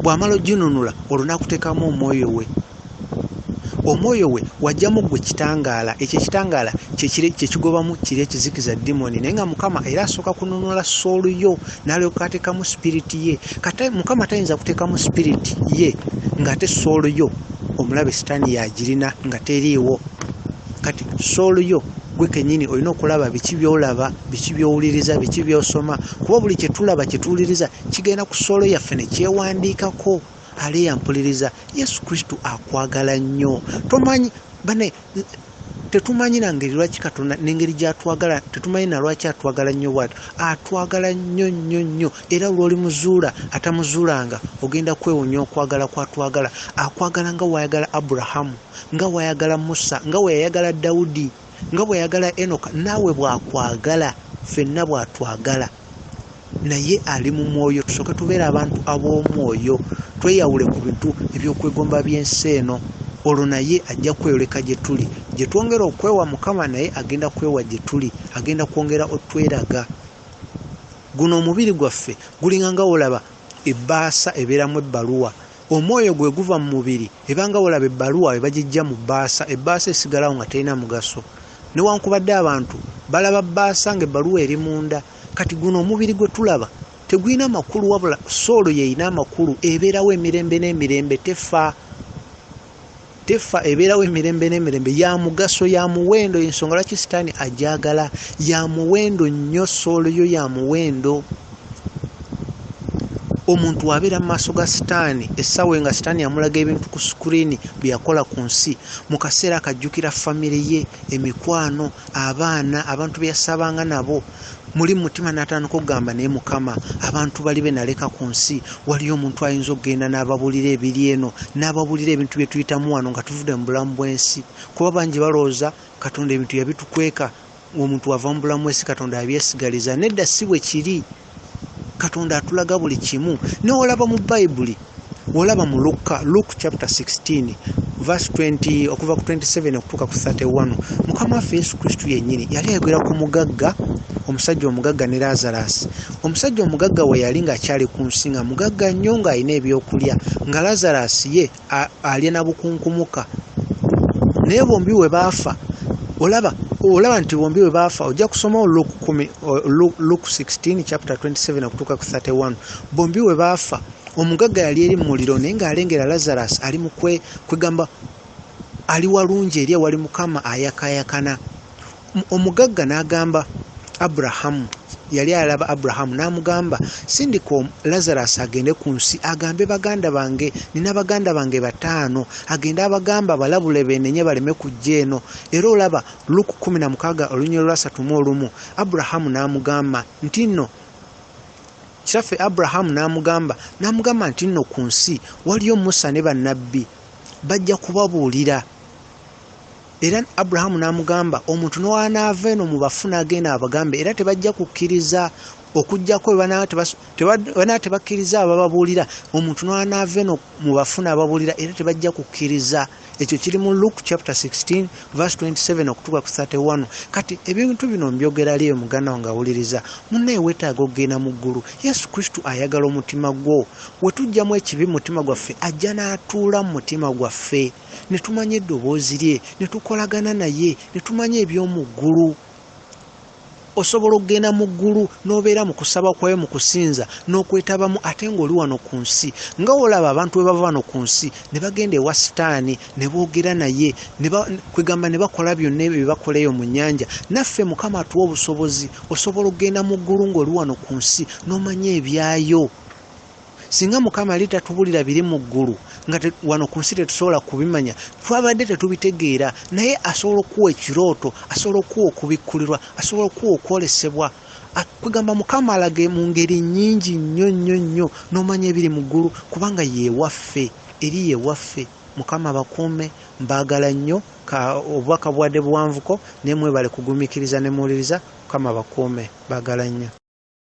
Bw'amala oginunula olwo n'akuteekamu omwoyo we. Omwoyo we wajjamu ggwe kitangaala, ekyo ekitangaala kye kigobamu kiri ekizikiza dimoni. Naye nga Mukama era asooka kununula soul yo n'alyoka ateekamu spirit ye. Kati Mukama tayinza kuteekamu spirit ye ng'ate soul yo omulabe Sitaani y'agirina nga teriiwo. Kati soul yo gwe kennyini olina okulaba biki by'olaba, biki by'owuliriza, biki by'osoma, kuba buli kye tulaba kye tuwuliriza kigenda ku soul yaffe ne kyewandiikako. Ali ampuliriza, Yesu Kristo akwagala nnyo. Tomanyi bane, tetumanyi na ngeri lwaki Katonda n'engeri gy'atwagala, tetumanyi na lwaki atwagala nnyo bw'atyo. Atwagala nnyo nnyo nnyo, era lw'olimuzuula atamuzuulanga ogenda kwewuunya okwagala kw'atwagala. Akwagala nga w'ayagala Aburahamu, nga w'ayagala Musa, nga bwe yayagala Dawudi, nga bwe yayagala Enoka, naawe bw'akwagala, ffenna bw'atwagala. Naye ali mu mwoyo, tusooke tubeere abantu ab'omwoyo, tweyawule ku bintu ebyokwegomba by'ensi eno, olwo naye ajja kweyoleka gye tuli. Gye twongera okwewa Mukama, naye agenda kwewa gye tuli, agenda kwongera otweraga. Guno omubiri gwaffe gulinga nga wolaba ebbaasa ebeeramu ebbaluwa. Omwoyo gwe guva mu mubiri, ebanga wolaba ebbaluwa ebagijja mu bbaasa, ebbaasa esigalawo nga terina mugaso. Newankubadde abantu balaba bbaasa ng'ebbaluwa eri munda, kati guno omubiri gwe tulaba tegulina makulu, wabula soolo y'erina amakulu, ebeerawo emirembe n'emirembe, tefa. Tefa, ebeerawo emirembe n'emirembe, ya mugaso, ya muwendo. Ensonga lwaki Sitaani agyagala, ya muwendo nnyo, soolo yo ya muwendo. Omuntu abeera mu maaso ga Sitaani, essaawa nga Sitaani amulaga ebintu ku screen bye yakola ku nsi, mu kaseera akajjukira famire ye, emikwano, abaana, abantu be yasabanga nabo, muli mu mutima n'atandika okugamba, naye Mukama, abantu bali be naleka ku nsi, waliyo omuntu ayinza okugenda n'ababuulira ebiri eno, n'ababuulira ebintu bye tuyitamu wano nga tuvudde mu bulamu bw'ensi. Kuba bangi balowooza Katonda ebintu yabitukweka, omuntu ava mu bulamu bw'ensi Katonda abyesigaliza. Nedda, si bwe kiri. Katonda atulaga buli kimu. N'olaba mu Bayibuli, olaba mu Luka, Luke chapter 16 verse 20 okuva ku 27 okutuuka ku 31, Mukama waffe Yesu Kristo yennyini yali ayogera ku mugagga, omusajja omugagga ne Lazarus. Omusajja omugagga we yali ng'akyali ku nsi, nga mugagga nnyo, ng'alina ebyokulya, nga Lazarus ye alya na bukunkumuka. Naye bombi we baafa, olaba nti bombi we baafa, ojja kusoma Luke 16 chapter 27 okutuuka ku 31. Bombi we baafa, omugagga yali eri mu muliro, naye ng'alengera Lazarus ali mu kwegamba ali walungi eri awali Mukama ayakaayakana. Omugagga n'agamba Aburahamu, yali alaba Aburahamu, n'amugamba, sindika Lazarus agende ku nsi agambe baganda bange, nina baganda bange 5, agende abagamba balabule beenenye baleme kujja eno. Era olaba Luke 16 olunyiriri lwa 31, Aburahamu n'amugamba nti nno, kitaffe Aburahamu n'amugamba nti nno ku nsi waliyo Musa ne bannabbi, bajja kubabuulira. Era Aburahamu n'amugamba, omuntu n'anaava eno mu bafu n'agenda abagambe, era tebajja kukkiriza okuggyako bwe tebakkiriza abababuulira. Omuntu n'anaava eno mu bafu n'ababuulira, era tebajja kukkiriza. Ekyo kiri mu Luke chapter 16 verse 27 okutuuka ku 31. Kati ebintu bino mbyogera leero muganda wange awuliriza, munnaye weetaaga okugenda mu ggulu. Yesu Kristo ayagala omutima gwo. We tuggyamu ekibi mu mutima gwaffe, ajja n'atuula mu mutima gwaffe, ne tumanya eddoboozi lye, ne tukolagana naye, ne tumanya eby'omu ggulu. Osobola okugenda mu ggulu n'obeera mu kusaba kwayo, mu kusinza n'okwetabamu, ate ng'oli wano ku nsi. Nga olaba abantu bwe bava wano ku nsi ne bagenda ewa Sitaani ne boogera naye, kwegamba ne bakola byonna ebyo bye bakola eyo mu nnyanja. Naffe Mukama atuwa obusobozi, osobola okugenda mu ggulu ng'oli wano ku nsi n'omanya ebyayo. Singa Mukama yali tatubulira biri mu ggulu, nga wano ku nsi tetusobola kubimanya, twabadde tetubitegeera. Naye asobola okuwa ekirooto, asobola okuwa okubikkulirwa, asobola okuwa okwolesebwa. Kwegamba Mukama alage mu ngeri nnyingi nnyo nnyo nnyo n'omanya ebiri mu ggulu, kubanga ye waffe, eri ye waffe. Mukama abakuume, mbaagala nnyo. Obubaka bwadde buwanvuko, naye mwebale kugumiikiriza ne muwuliriza. Mukama abakuume, mbaagala nnyo.